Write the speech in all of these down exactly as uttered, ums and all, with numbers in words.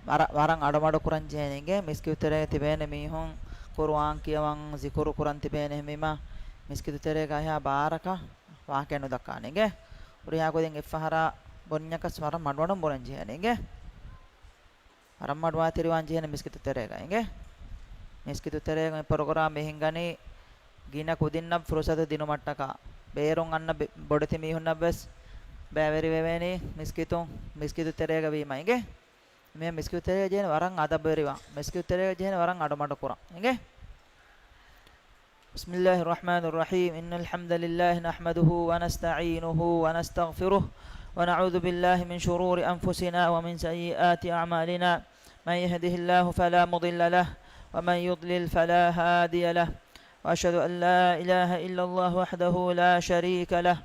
ވަރަށް، ވަރަށް އަޑުމަޑު ކުރަން ޖެހޭނެ އިނގޭ. މިސްކިތު ތެރޭގަ ތިބޭނެ މީހުން ޤުރުއާން ކިޔަވަން، ޒިކުރު ކުރަން ތިބޭނެ. އެހެންވީމަ، މިސްކިތު ތެރޭގަ އެހާ ބާރަކަށް ވާހަކައެއް ނުދައްކާނެ އިނގޭ. ހުރިހާ ކުދިން އެއްފަހަރާ ބުންޏަކަސް ވަރަށް މަޑުމަޑުން ބުނަން ޖެހޭނެ އިނގޭ. ވަރަށް މަޑުމަޑު ތިރިވާން ޖެހޭނެ މިސްކިތު ތެރޭގަ އިނގޭ. މިސްކިތު ތެރޭގަ މި ޕްރޮގްރާމް މި ހިންގަނީ ގިނަ ކުދިންނަށް ފުރުސަތު ދިނުމަށްޓަކާ. ބޭރުން އަންނަ ބެ-، ބޮޑެތި މީހުންނަށް ވެސް ބައިވެރިވެވޭނީ މިސްކިތު، މިސްކިތު ތެރޭގަ ވީމަ އިނގޭ. މި މިސްކިތު ތެރޭގަ ޖެހޭނެ ވަރަށް އަދަބުވެރިވާން. މިސްކިތު ތެރޭގަ ޖެހޭނެ ވަރަށް އަޑުމަޑު ކުރަން އިނގޭ. بسم الله الرحمن الرحيم. إن الحمد لله نحمده ونستعينه ونستغفره ونعوذ بالله من شرور أنفسنا ومن سيئات أعمالنا. من يهده الله فلا مضل له ومن يضلل فلا هادي له. وأشهد أن لا إله إلا الله وحده لا شريك له.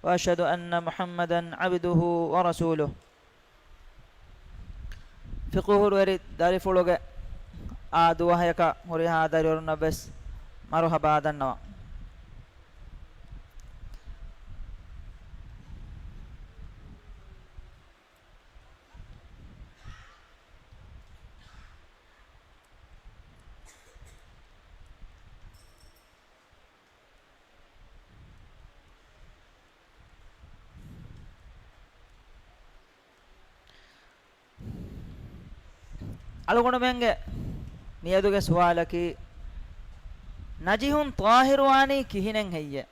وأشهد أن محمدا عبده ورسوله. ފިޤުހުވެރި ދަރިފުޅުގެ އާ ދުވަހަކަށް ހުރިހާ ދަރިވަރުންނަށް ވެސް މަރުޙަބާ ދަންނަވަން. އަޅުގަނޑުމެންގެ މިއަދުގެ ސުވާލަކީ، ނަޖިހުން ޠާހިރުވާނީ ކިހިނެއް ހެއްޔޭ؟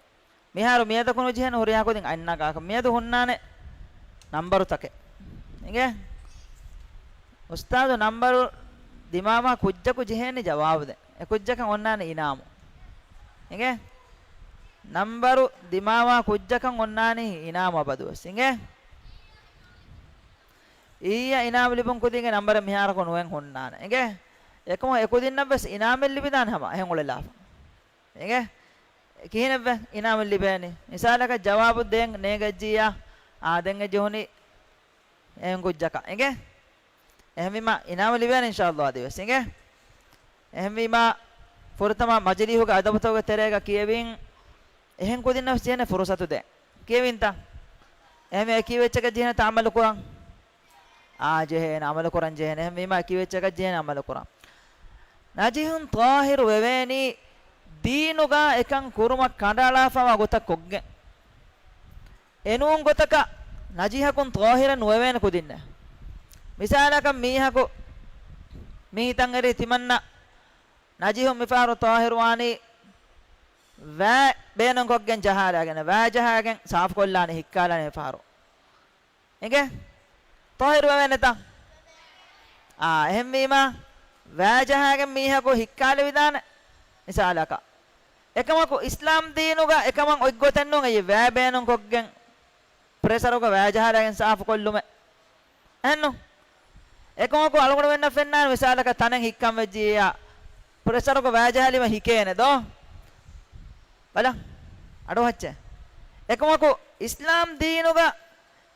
މިހާރު މިއަދަކު ނުޖެހޭނެ ހުރިހާ ކުދިން އަތްނަގާކަށް. މިއަދު ހުންނާނެ ނަންބަރުތަކެއް. އިނގޭ؟ އުސްތާޛު ނަންބަރު ދިމާވާ ކުއްޖަކު ޖެހޭނީ ޖަވާބު ދޭން. އެ ކުއްޖަކަށް އޮންނާނެ އިނާމު. އިނގޭ؟ ނަންބަރު ދިމާވާ ކުއްޖަކަށް އޮންނާނީ އިނާމު އަބަދުވެސް. އިނގޭ؟ އިއްޔަ އިނާމު ލިބުން ކުދީގެ ނަންބަރެއް މިހާރަކު ނުވެން ހުންނާނެ. އިނގޭ؟ އެކަމަކު އެކުދިންނަށް ވެސް އިނާމެއް ލިބިދާނެ ހަމަ އެހެން އުޅެލާފަ. އިނގޭ؟ ކިހިނެއްވެ އިނާމެއް ލިބޭނީ؟ މިސާލަކަށް ޖަވާބު ދޭން ނޭނގެއްޖިއްޔާ، އާ، ދެން އެ ޖެހުނީ އެހެން ކުއްޖަކަށް. އިނގޭ؟ އެހެންވީމާ އިނާމު ލިބޭނެ އިންޝާﷲ އަދިވެސް. އިނގޭ؟ އެހެންވީމާ ފުރަތަމަ މަޖިލީހުގެ އަދަބުތަކުގެ ތެރޭގަ ކިޔެވިން، އެހެން ކުދިންނަށް ވެސް ޖެހޭނެ ފުރުސަތު ދޭން. ކިޔެވިންތަ؟ އެހެންވީމާ އެ ކިޔެވި އެއްޗަކަށް ޖެހޭނެތަ އަމަލު ކުރަން؟ އާ، ޖެހޭނެ، އަމަލު ކުރަން ޖެހޭނެ. އެހެންވީމާ އެ ކިޔެވި އެއްޗަކަށް ޖެހޭނެ އަމަލު ކުރަން. ނަޖިހުން ޠާހިރު ވެވޭނީ ދީނުގަ އެކަން ކުރުމަށް ކަނޑައަޅާފަވާ ގޮތަށް ކޮށްގެން. އެނޫން ގޮތަކަށް ނަޖިހަކުން ޠާހިރެއް ނުވެވޭނެ ކުދިންނެއް. މިސާލަކަށް މީހަކު މި ހިތަށް އެރި ތިމަންނަ ނަޖިހުން މިފަހަރު ޠާހިރުވާނީ ވައި ބޭނުންކޮށްގެން ޖަހާލާގެން، ވައި ޖަހާގެން ސާފުކޮށްލާނެ، ހިއްކާލާނެ މިފަހަރު. އިނގޭ؟ ޠާހިރު ވެވޭނެތަ؟ އާ، އެހެންވީމާ، ވައި ޖަހާގެން މީހަކު ހިއްކާލެވިދާނެ މިސާލަކަށް. އެކަމަކު އިސްލާމް ދީނުގަ އެކަމަށް އޮތްގޮތެއް ނޫން އެއީ ވައި ބޭނުންކޮށްގެން ޕްރެޝަރުގަ ވައި ޖަހާލައިގެން ސާފުކޮށްލުމެއް. އެހެންނު؟ އެކަމަކު އަޅުގަނޑުމެންނަށް ފެންނާނެ މިސާލަކަށް ތަނެއް ހިއްކަން ވެއްޖިއްޔާ، ޕްރެޝަރުގަ ވައި ޖަހާލީމަ ހިކޭނެ ދޯ؟ ބަލަ، އަޑުއަހައްޗޭ. އެކަމަކު އިސްލާމް ދީނުގަ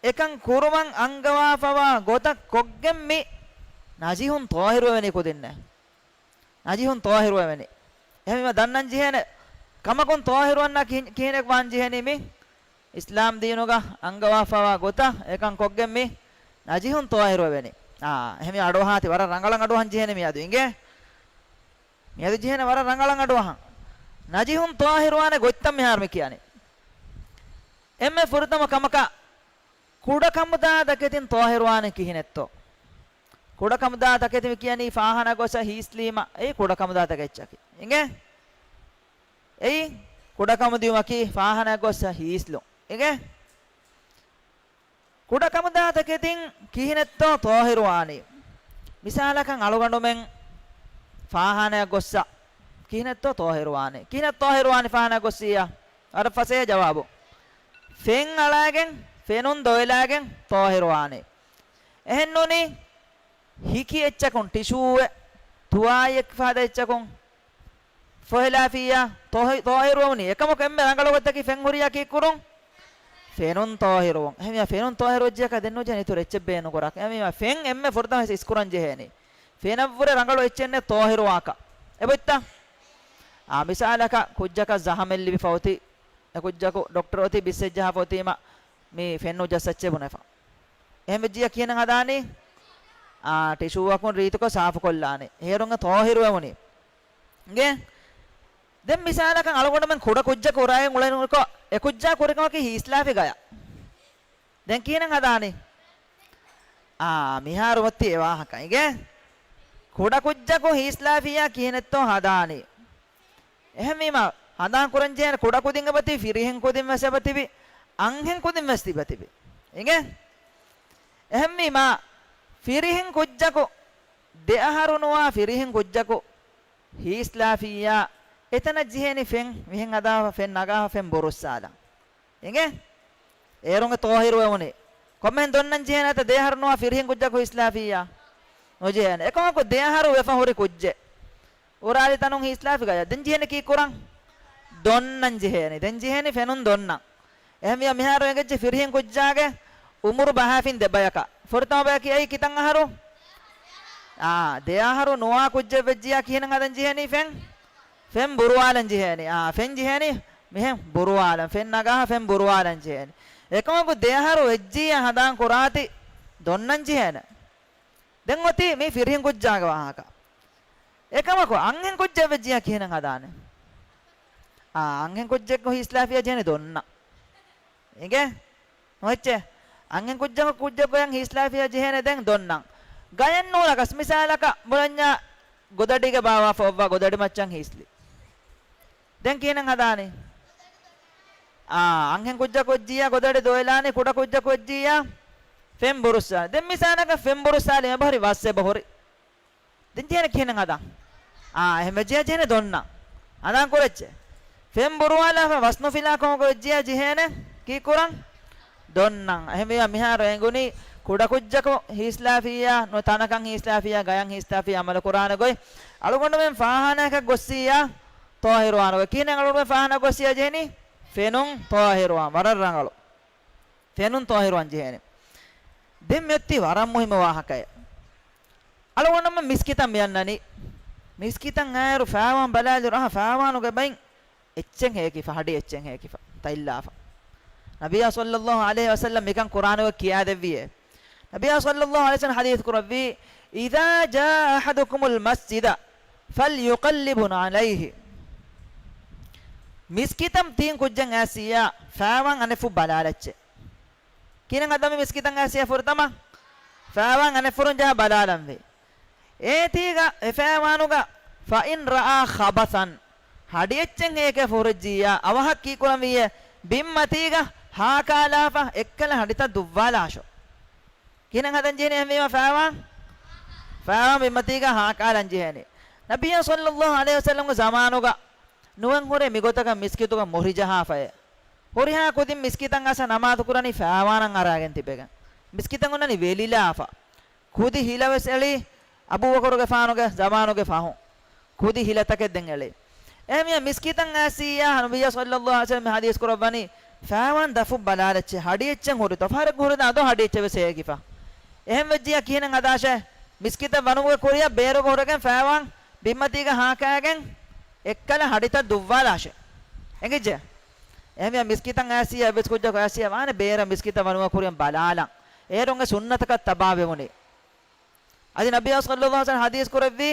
އެކަން ކުރުމަށް އަންގަވާފަވާ ގޮތަށް ކޮށްގެން މި ނަޖިހުން ޠާހިރުވެވެނީ ކުދިންނެއް. ނަޖިހުން ޠާހިރުވެވެނީ. އެހެންވީމަ ދަންނަން ޖެހޭނެ ކަމަކުން ޠާހިރުވަންނާ ކިހިން، ކިހިނެއް ވާން ޖެހެނީ މި؟ އިސްލާމް ދީނުގަ އަންގަވާފަވާ ގޮތަށް އެކަން ކޮށްގެން މި ނަޖިހުން ޠާހިރުވެވެނީ. އާ، އެހެންވީމަ އަޑުއަހާތި ވަރަށް ރަނގަޅަށް އަޑުއަހަން ޖެހޭނެ މިއަދު އިނގޭ. މިއަދު ޖެހޭނެ ވަރަށް ރަނގަޅަށް އަޑުއަހަން. ނަޖިހުން ޠާހިރުވާނެ ގޮތްތައް މިހާރު މި ކިޔަނީ. އެންމެ ފުރަތަމަ ކަމަކަށް ކުޑަކަމުދާ ތަކެތިން ޠާހިރުވާނީ ކިހިނެއްތޯ؟ ކުޑަކަމުދާ ތަކެތި މި ކިޔަނީ ފާހާނާ ގޮސް ހީސްލީމަ. އެއީ ކުޑަކަމުދާ ތަކެއްޗަކީ. އިނގޭ؟ އެއީ ކުޑަކަމުދިޔުމަކީ ފާހާނާ ގޮސް ހީސްލުން. އިނގޭ؟ ކުޑަކަމުދާ ތަކެތިން ކިހިނެއްތޯ ޠާހިރުވާނީ؟ މިސާލަކަށް އަޅުގަނޑުމެން ފާހާނާ ގޮއްސަ ކިހިނެއްތޯ ޠާހިރުވާނީ؟ ކިހިނެއް ޠާހިރުވާނީ ފާހާނާ ގޮއްސިއްޔާ؟ ވަރަށް ފަސޭހަ ޖަވާބު. ފެން އަޅާގެން، ފެނުން ދޮވެލާގެން ޠާހިރުވާނީ. އެހެންނޫނީ، ހިކި އެއްޗަކުން، ޓިޝޫއެއް، ތުވާލިއެއް ފަދަ އެއްޗަކުން ފޮހެލާފިއްޔާ، ޠާހި-، ޠާހިރުވަމުނީ. އެކަމަކު އެންމެ ރަނގަޅު ގޮތަކީ ފެން ހުރިއްޔާ ކީއްކުރުން؟ ފެނުން ޠާހިރުވުން. އެހެންވީމާ ފެނުން ޠާހިރުވެއްޖެއަކަށް ދެން ނުޖެހޭނެ އިތުރު އެއްޗެއް ބޭނުންކުރާކަށް. އެހެންވީމާ ފެން އެންމެ ފުރަތަމަ ހިސްކުރަން ޖެހޭނީ. ފެނަށްވުރެ ރަނގަޅު އެއްޗެއް ނެތް ޠާހިރުވާކަށް. އެބައޮތްތަ؟ އާ، މިސާލަކަށް ކުއްޖަކަށް ޒަހަމެއް ލިބިފަ އޮތީ، އެ ކުއްޖަކު ޑޮކްޓަރު އޮތީ ބިސްއެއް ޖަހާފަ އޮތީމަ، މި ފެން ނުޖައްސައްޗޭ ބުނެފަ. އެހެން ވެއްޖިއްޔާ ކިހިނެއް ހަދާނީ؟ އާ، ޓިޝޫއަކުން ރީތިކޮށް ސާފުކޮށްލާނެ. އޭރުން ތާހިރުވެވުނީ. އިނގޭ؟ ދެން މިސާލަކަށް އަޅުގަނޑުމެން ކުޑަ ކުއްޖަކު އުރާއެއް އުޅެނިކޮށް، އެ ކުއްޖާ ކުރިކަމަކީ ހީސްލާފި ގަޔަށް. ދެން ކިހިނެއް ހަދާނީ؟ އާ، މިހާރު އޮތީ އެ ވާހަކަ. އިނގޭ؟ ކުޑަ ކުއްޖަކު ހީސްލާފިއްޔާ ކިހިނެއްތޯ ހަދާނީ. އެހެންވީމާ، ހަނދާން ކުރަން ޖެހޭނެ ކުޑަ ކުދިން އެބަތިބި، ފިރިހެން ކުދިން ވެސް އެބަތިބި، އަންހެން ކުދިން ވެސް ތިބަތިބި. އިނގޭ؟ އެހެންވީމާ، ފިރިހެން ކުއްޖަކު، ދެ އަހަރު ނުވާ ފިރިހެން ކުއްޖަކު ހީސްލާފިއްޔާ، އެތަނަށް ޖެހޭނީ ފެން މިހެން ހަދާފަ، ފެން ނަގާފަ، ފެން ބުރުއްސާލަން. އިނގޭ؟ އޭރުން ތާހިރުވެވުނީ. ކޮންމެހެން ދޮންނަން ޖެހޭނެތަ ދެ އަހަރު ނުވާ ފިރިހެން ކުއްޖަކު ހީސްލާފިއްޔާ؟ ނުޖެހޭނެ. އެކަމަކު ދެ އަހަރު ވެފަ ހުރި ކުއްޖެއް އުރާލި ތަނުން ހީސްލާފި ގަޔަށް. ދެން ޖެހޭނެ ކީއްކުރަން؟ ދޮންނަން ޖެހޭނެ. ދެން ޖެހޭނެ ފެނުން ދޮންނަން. އެހެންވިޔަ މިހާރު އެނގެއްޖެ ފިރިހެން ކުއްޖާގެ އުމުރު ބަހާފިން ދެ ބަޔަކަށް. ފުރަތަމަ ބަޔަކީ އެއީ ކިތަން އަހަރު؟ އާ، ދެ އަހަރު ނުވާ ކުއްޖެއް ވެއްޖިއްޔާ ކިހިނެއް ހަދަން ޖެހޭނީ ފެން؟ ފެން ބުރުވާލަން ޖެހޭނީ. އާ، ފެން ޖެހޭނީ މިހެން ބުރުވާލަން. ފެން ނަގާފަ ފެން ބުރުވާލަން ޖެހޭނީ. އެކަމަކު ދެ އަހަރު ވެއްޖިއްޔާ ހަނދާން ކުރާތި ދޮންނަން ޖެހޭނެ. ދެން އޮތީ މީ ފިރިހެން ކުއްޖާގެ ވާހަކަ. އެކަމަކު އަންހެން ކުއްޖެއް ވެއްޖިއްޔާ ކިހިނެއް ހަދާނެ؟ އާ، އަންހެން ކުއްޖެއްގެ ހީސްލާފިއްޔާ ޖެހޭނީ ދޮންނަން. އިނގޭ؟ ނުހެއްޗޭ؟ އަންހެން ކުއްޖަކު ކުއްޖެއްގެ ހީސްލާފިއްޔާ ޖެހޭނެ ދެން ދޮންނަން. ގަޔަށް ނޫނަކަސް މިސާލަކަށް ބުނަންޏާ ގޮދަޑީގެ ބާވާފަ އޮއްވާ ގޮދަޑި މައްޗަށް ހީސްލި. ދެން ކިހިނެއް ހަދާނީ؟ އާ، އަންހެން ކުއްޖަކު ވެއްޖިއްޔާ ގޮދަޑި ދޮވެލާނީ، ކުޑަ ކުއްޖަކު ވެއްޖިއްޔާ ފެން ބުރުއްސާ. ދެން މިސާލަކަށް ފެން ބުރުއްސާލި އެބަހުރި ވަސް އެބަހުރި. ދެން ޖެހޭނެ ކިހިނެއް ހަދާ؟ އާ، އެހެން ވެއްޖިއްޔާ ޖެހޭނެ ދޮންނަން. ހަނދާން ކުރައްޗޭ. ފެން ބުރުވާލާފަ ވަސް ނުފިލާ ކަމަކު ވެއްޖިއްޔާ ޖެހޭނެ ކީއްކުރަން؟ ދޮންނަން. އެހެންވިޔާ މިހާރު އެނގުނީ ކުޑަ ކުއްޖަކު ހީސްލާފިއްޔާ، ނު ތަނަކަށް ހީސްލާފިއްޔާ، ގަޔަށް ހީސްލާފިއްޔާ އަމަލު ކުރާނެ ގޮތް. އަޅުގަނޑުމެން ފާހާނާއެއް ގޮއްސިއްޔާ ތާހިރުވާނެ ގޮތް. ކިހިނެއް އަޅުގަނޑުމެން ފާހާނާ ގޮއްސިއްޔާ ޖެހެނީ؟ ފެނުން ތާހިރުވާން. ވަރަށް ރަނގަޅު. ފެނުން ތާހިރުވާން ޖެހޭނެ. ދެން މިއޮތީ ވަރަށް މުހިއްމު ވާހަކައެއް. އަޅުގަނޑުމެން މިސްކިތަށް މިއަންނަނީ. މިސްކިތަށް އައިއިރު ފާވާން ބަލާލިއިރު، އަހަ، ފާވާނުގެ ބައިން އެއްޗެއް ހޭކިފަ، ހަޑި އެއްޗެއް ހޭކިފަ، ތަތްލާފަ. ނަބިއްޔާ ޞައްލައްލާހު ޢަލައިހި ވަސައްލަމް މިކަން ކުރާނެ ގޮތް ކިޔާދެއްވިއޭ. ނަބިއްޔާ ޞައްލައްލާހު ޢަލައިހި ވަސައްލަމް ޙަދީޘް ކުރެއްވީ، "إذا جاء أحدكم المسجد فليقلب نعليه." މިސްކިތަށް ތިން ކުއްޖެއް އައިސިއްޔާ ފާވާން އަނެއްފުށް ބަލާލައްޗޭ. ކިހިނެއް ހަދަމި މިސްކިތަށް އައިސިއްޔާ ފުރަތަމަ ފާވާން އަނެއްފުރުން ޖަހާ ބަލާލަންވީ. އޭތީގަ އެ ފާވާނުގަ، "فإن رأى خبثا." ހަޑި އެއްޗެއް ހޭކިފަ ހުރެއްޖިއްޔާ، އަވަހަށް ކީއްކުރަންވީއޭ؟ ބިންމަތީގަ ހާކާލާފަ އެއްކަލަ ހަޑިތައް ދުއްވާލާށޯ. ކިހިނެއް ހަދަން ޖެހެނީ އެހެންވީމަ ފާވާން؟ ފާވާން ބިންމަތީގަ ހާކާލަން ޖެހޭނީ. ނަބިއްޔާ ޞައްލައްލާހު ޢަލައިހި ވަސައްލަމްގެ ޒަމާނުގަ ނުވަން ހުރޭ މިގޮތަކަށް މިސްކިތުގަ މުހުރި ޖަހާފައޭ. ހުރިހާ ކުދިން މިސްކިތަށް އައިސް ނަމާދު ކުރަނީ ފާވާނަށް އަރާގެން ތިބެގެން. މިސްކިތަށް އޮންނަނީ ވެލިލާފަ. ކުދި ހިލަވެސް އެޅީ އަބޫބަކުރުގެފާނުގެ ޒަމާނުގެ ފަހުން. ކުދި ހިލަތަކެއް ދެން އެޅޭ. އެހެންވިޔަ މިސްކިތަށް އައިސިއްޔާ ނަބިއްޔާ ޞައްލައްލާހު ޢަލައިހި ވަސައްލަމް ޙަދީޘް ކުރައްވަނީ، ފާވާން ދަފުށް ބަލާލައްޗޭ، ހަޑި އެއްޗެއް ހުރިތޯ، ފަހަރެއް ހުރިދާ އަދޯ ހަޑި އެއްޗެއް ވެސް ހޭކިފަ. އެހެން ވެއްޖިއްޔާ ކިހިނެއް ހަދާށޭ؟ މިސްކިތަށް ވަނުމުގެ ކުރިއަށް ބޭރުގަ ހުރެގެން ފާވާން ބިންމަތީގަ ހާކާގެން އެއްކަލަ ހަޑިތައް ދުއްވާލާށޭ. އެނގިއްޖެ؟ އެހެންވިޔަ މިސްކިތަށް އައިސިއްޔާ އެއްވެސް ކުއްޖަކު އައިސިއްޔާ ވާނެ ބޭރަށް މިސްކިތަށް ވަނުމުގެ ކުރިއަށް ބަލާލަން. އޭރުންގެ ސުންނަތަކަށް ތަބާވެވުނީ. އަދި ނަބިއްޔާ ޞައްލައްލާހު ޢަލައިހި ވަސައްލަމް ޙަދީޘް ކުރެއްވީ،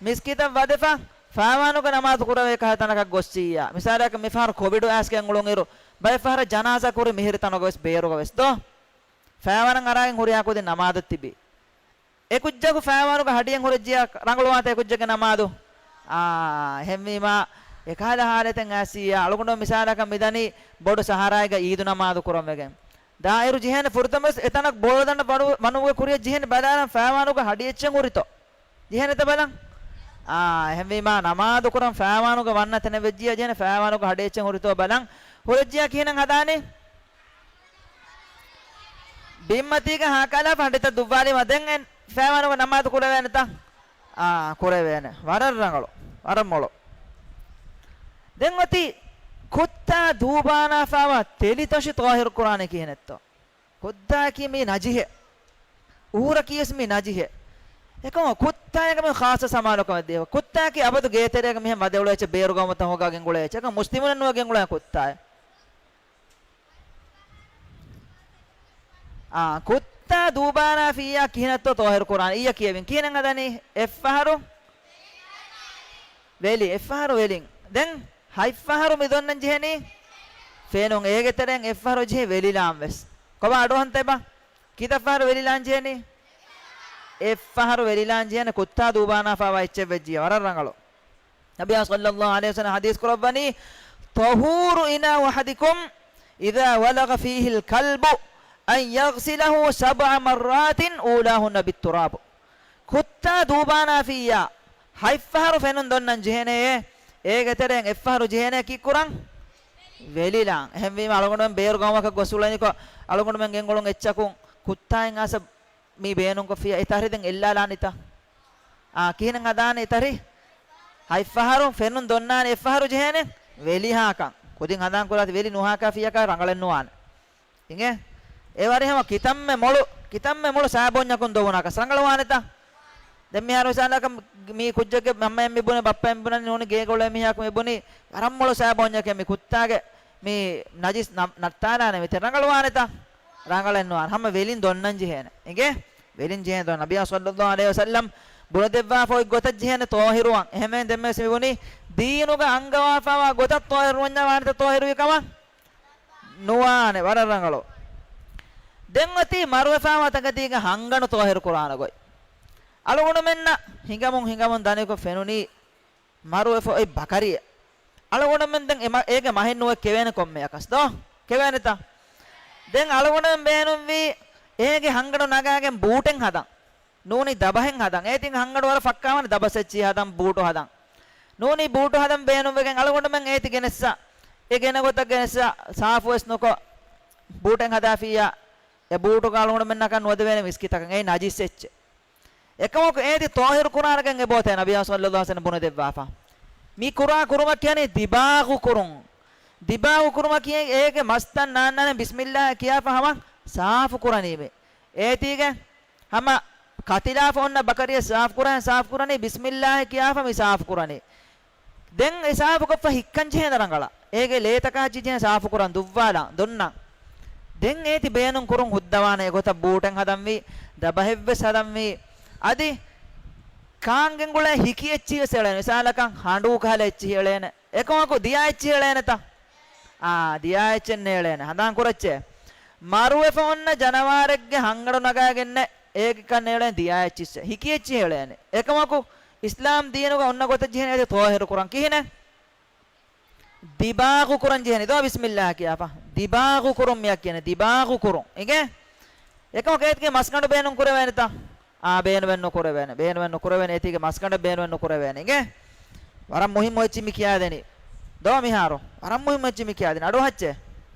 މިސްކިތަށް ވަދެފަ، ފާވާނުގެ ނަމާދު ކުރެވޭ ކަހަލަ ތަނަކަށް ގޮއްސިއްޔާ. މިސާލަކަށް މިފަހަރު ކޮވިޑު އައިސްގެން އުޅުނުއިރު، ބައެއް ފަހަރަށް ޖަނާޒާ ކުރި މިހިރި ތަނުގަ ވެސް ބޭރުގަ ވެސް ދޯ؟ ފާވާނަށް އަރާގެން ހުރިހާ ކުދިން ނަމާދަށް ތިބީ. އެ ކުއްޖަކު ފާވާނުގެ ހަޑިއެއް ހުރެއްޖިއްޔާ ރަނގަޅުވާތަ އެ ކުއްޖެއްގެ ނަމާދު؟ އާ، އެހެންވީމާ، އެކަހަލަ ޙާލަތެއް އައިސިއްޔާ، އަޅުގަނޑު މިސާލަކަށް މިދަނީ ބޮޑު ސަހަރާއެއްގަ އީދު ނަމާދު ކުރަން ވެގެން. ދާއިރު ޖެހޭނެ ފުރަތަމަވެސް އެތަނަށް ބޯޅަދަނޑަށް ވަނު-، ވަނުމުގެ ކުރިއަށް ޖެހެން ބަލާލަން ފާވާނުގެ ހަޑި އެއްޗެއް ހުރިތޯ؟ ޖެހޭނެތަ ބަލަން؟ އާ، އެހެންވީމާ ނަމާދު ކުރަން ފާވާނުގެ ވަންނަ ތަނެއް ވެއްޖިއްޔާ ޖެހޭނެ ފާވާނުގެ ހަޑި އެއްޗެއް ހުރިތޯ ބަލަން. ހުރެއްޖިއްޔާ ކިހިނެއް ހަދާނީ؟ ބިންމަތީގަ ހާކާލާފަ ހަޑިތައް ދުއްވާލީމަ ދެން އެ ފާވާނުގެ ނަމާދު ކުރެވޭނެތަ؟ އާ، ކުރެވޭނެ. ވަރަށް ރަނގަޅު. ވަރަށް މޮޅު. ދެން އޮތީ ކުއްތާ ދޫބާނާފާވާ ތެލިތޮށި ޠާހިރު ކުރާނީ ކިހިނެއްތޯ؟ ކުއްތާއަކީ މީ ނަޖިހެއް. އޫރަކީވެސް މީ ނަޖިހެއް. އެކަމަކު ކުއްތާއަކަށް މީ ޚާއްޞަ ސަމާލުކަމެއް ދޭ. ކުއްތާއަކީ އަބަދު ގޭތެރޭގަ މިހެން ވަދެ އުޅޭ އެއްޗެއް، ބޭރުގަ ވަމުތައް ހޮގާ ގެންގުޅޭ އެއްޗެއް. އެކަމަކު މުސްލިމުންނެއް ނުވެ ގެންގުޅޭ ކުއްތާއެއް. އާ، ކުއް-، ކުއްތާ ދޫބާނާފިއްޔާ ކިހިނެއްތޯ ޠާހިރު ކުރާނީ؟ އިއްޔަ ކިޔެވިން. ކިހިނެއް ހަދަނީ؟ އެއްފަހަރު ވެލި، އެއްފަހަރު ވެލިން. ދެން ހަތްފަހަރު މި ދޮންނަން ޖެހެނީ؟ ފެނުން. އޭގެ ތެރެއިން އެއްފަހަރު ޖެހި ވެލިލާން ވެސް. ކޮބާ އަޑުއަހަންތަ އެބަ؟ ކިތައް ފަހަރު ވެލިލާން ޖެހެނީ؟ އެއްފަހަރު ވެލިލާން ޖެހޭނެ ކުއްތާ ދޫބާނާފާވާ އެއްޗެއް ވެއްޖިއްޔާ. ވަރަށް ރަނގަޅު. ނަބިއްޔާ ޞައްލައްލާހު ޢަލައިހި ވަސައްލަމަ ޙަދީޘް ކުރައްވަނީ، "طهور إناء أحدكم إذا ولغ فيه الكلب أن يغسله سبع مرات أولاهن بالتراب." ކުއްތާ ދޫބާނާފިއްޔާ ހަތްފަހަރު ފެނުން ދޮންނަން ޖެހޭނެޔޭ، އޭގެ ތެރެއިން އެއްފަހަރު ޖެހޭނެ ކީއްކުރަން؟ ވެލިލާން. އެހެންވީމަ އަޅުގަނޑުމެން ބޭރު ގައުމަކަށް ގޮސް އުޅެނިކޮށް، އަޅުގަނޑުމެން ގެންގުޅުން އެއްޗަކުން ކުއްތާއިން އާސަ މި ބޭނުންކޮށްފިއްޔާ އެ ތަހަރީ ދެން އެއްލާލާނީތަ؟ އާ، ކިހިނެއް ހަދާނެ އެ ތަހަރީ؟ ހަތްފަހަރު ފެނުން ދޮންނާނެ، އެއްފަހަރު ޖެހޭނެ ވެލިހާކަން. ކުދިން ހަނދާން ކުރާތި ވެލި ނުހާކާފިއްޔާކާ ރަނގަޅެއް ނުވާނެ. އިނގޭ؟ އެ ވަރިހަމަ ކިތަންމެ މޮޅު، ކިތަންމެ މޮޅު ސާބޯންޏަކުން ދޮވުނާކަސް ރަނގަޅުވާނެތަ؟ ދެން މިހާރު މިސާލަކަށް މީ ކުއްޖެއްގެ މަންމައެއް މި ބުނެ، ބައްޕައެއް ބުނަނީ ނޫނީ ގޭގަ އުޅޭ މީހާކު މި ބުނީ ވަރަށް މޮޅު ސާބޯންޏަކޭ މި ކުއްތާގެ މި ނަޖިސް ނަ-، ނައްތާލާނެ މިތެ ރަނގަޅުވާނެތަ؟ ރަނގަޅެއް ނުވާނެ. ހަމަ ވެލިން ދޮންނަން ޖެހޭނެ. އިނގޭ؟ ވެލިން ޖެހޭނެ ދޮން. ނަބިއްޔާ ޞައްލައްލާހު ޢަލައިހި ވަސައްލަމް ބުނެދެއްވާފަ އޮތް ގޮތަށް ޖެހޭނެ ޠާހިރުވާން. އެހެންވެ ދެންމެ ވެސް މި ބުނީ ދީނުގަ އަންގަވާފަވާ ގޮތަށް ޠާހިރުވަންޏާ ވާނެތަ ޠާހިރުވި ކަމަށް؟ ނުވާނެ. ވަރަށް ރަނގަޅު. ދެން އޮތީ މަރުވެފަވާ ތަކެތީގެ ހަންގަނޑު ޠާހިރު ކުރާނެ ގޮތް. އަޅުގަނޑުމެންނަށް ހިނގަމުން ހިނގަމުން ދަނިކޮށް ފެނުނީ މަރުވެފަ އޮތް ބަކަރިއެއް. އަޅުގަނޑުމެން ދެން އެ މަ-، އޭގެ މަހެއް ނުވެ ކެވޭނެ ކޮންމެއަކަސް ދޯ؟ ކެވޭނެތަ؟ ދެން އަޅުގަނޑުމެން ބޭނުންވީ އޭގެ ހަންގަނޑު ނަގާގެން ބޫޓެއް ހަދަން. ނޫނީ ދަބަހެއް ހަދަން. އޭތިން ހަންގަނޑު ވަރަށް ފައްކާވާނެ، ދަބަސް އެއްޗިހި ހަދަން، ބޫޓު ހަދަން. ނޫނީ ބޫޓު ހަދަން ބޭނުންވެގެން އަޅުގަނޑުމެން އޭތި ގެނެއްސަ، އެ ގެނެ ގޮތަށް ގެނެއްސަ، ސާފުވެސް ނުކޮށް، ބޫޓެއް ހަދާފިއްޔާ، އެ ބޫޓުގަ އަޅުގަނޑުމެންނަކަށް ނުވަދެވޭނެ މިސްކިތަކަށް. އެއީ ނަޖިސް އެއްޗެއް. އެކަމަކު އޭތި ޠާހިރު ކުރާނެގެން އެބައޮތޭ ނަބިއްޔާ ޞައްލައްލާހު ޢަލައިހި ވަސައްލަމަ ބުނެދެއްވާފަ. މި ކުރާ ކުރުމަށް ކިޔަނީ ދިބާޣު ކުރުން. ދިބާޣު ކުރުމަށް ކިޔަނީ އޭގެ މަސްތައް ނާންނާނެ ބިސްމިއްލާހި ކިޔާފަ ހަމަ ސާފު ކުރަނީމޭ. އޭތީގެ ހަމަ ކަތިލާފަ އޮންނަ ބަކަރިއެއް ސާފު ކުރާނެ، ސާފު ކުރަނީ ބިސްމިއްލާހި ކިޔާފަ މި ސާފު ކުރަނީ. ދެން އެ ސާފުކޮށްފަ ހިއްކަން ޖެހޭނެ ރަނގަޅަށް. އޭގެ ލޭތަކާ އެއްޗިހި ޖެހޭ ސާފު ކުރަން ދުއްވާލާ ދޮންނަން. ދެން އޭތި ބޭނުން ކުރުން ހުއްދަވާނެ އެގޮތަށް ބޫޓެއް ހަދަންވީ، ދަބަހެއްވެސް ހަދަންވީ. އަދި ކާން ގެންގުޅޭ ހިކި އެއްޗިހި ވެސް އެޅޭނެ. މިސާލަކަށް ހަނޑޫ ކަހަލަ އެއްޗިހި އެޅޭނެ. އެކަމަކު ދިޔާ އެއްޗިހި އެޅޭނެތަ؟ އާ، ދިޔާ އެއްޗެއް ނޭޅޭނެ. ހަނދާން ކުރައްޗޭ. މަރުވެފަ އޮންނަ ޖަނަވާރެއްގެ ހަންގަނޑު ނަގާގެންނެ އޭގެކަން ނޭޅޭނެ ދިޔާ އެއްޗިއްސެއް. ހިކި އެއްޗިހި އެޅޭނެ. އެކަމަކު އިސްލާމް ދީނުގަ އޮންނަ ގޮތަށް ޖެހޭނެ އޭތި ޠާހިރު ކުރަން. ކިހިނެއް؟ ދިބާޣު ކުރަން ޖެހެނީ ދޯ ބިސްމިއްލާހި ކިޔާފަ. ދިބާޣު ކުރުން މިއަށް ކިޔަނީ. ދިބާޣު ކުރުން. އިނގޭ؟ އެކަމަކު އޭތިގެ މަސްގަނޑު ބޭނުން ކުރެވޭނެތަ؟ އާ، ބޭނުމެއް ނުކުރެވޭނެ. ބޭނުމެއް ނުކުރެވޭނެ. އޭތީގެ މަސްގަނޑެއް ބޭނުމެއް ނުކުރެވޭނެ. އިނގޭ؟ ވަރަށް މުހިއްމު އެއްޗި މި ކިޔާދެނީ. ދޯ މިހާރު. ވަރަށް މުހިއްމު އެއްޗި މި ކިޔާދެނީ. އަޑުއަހައްޗޭ.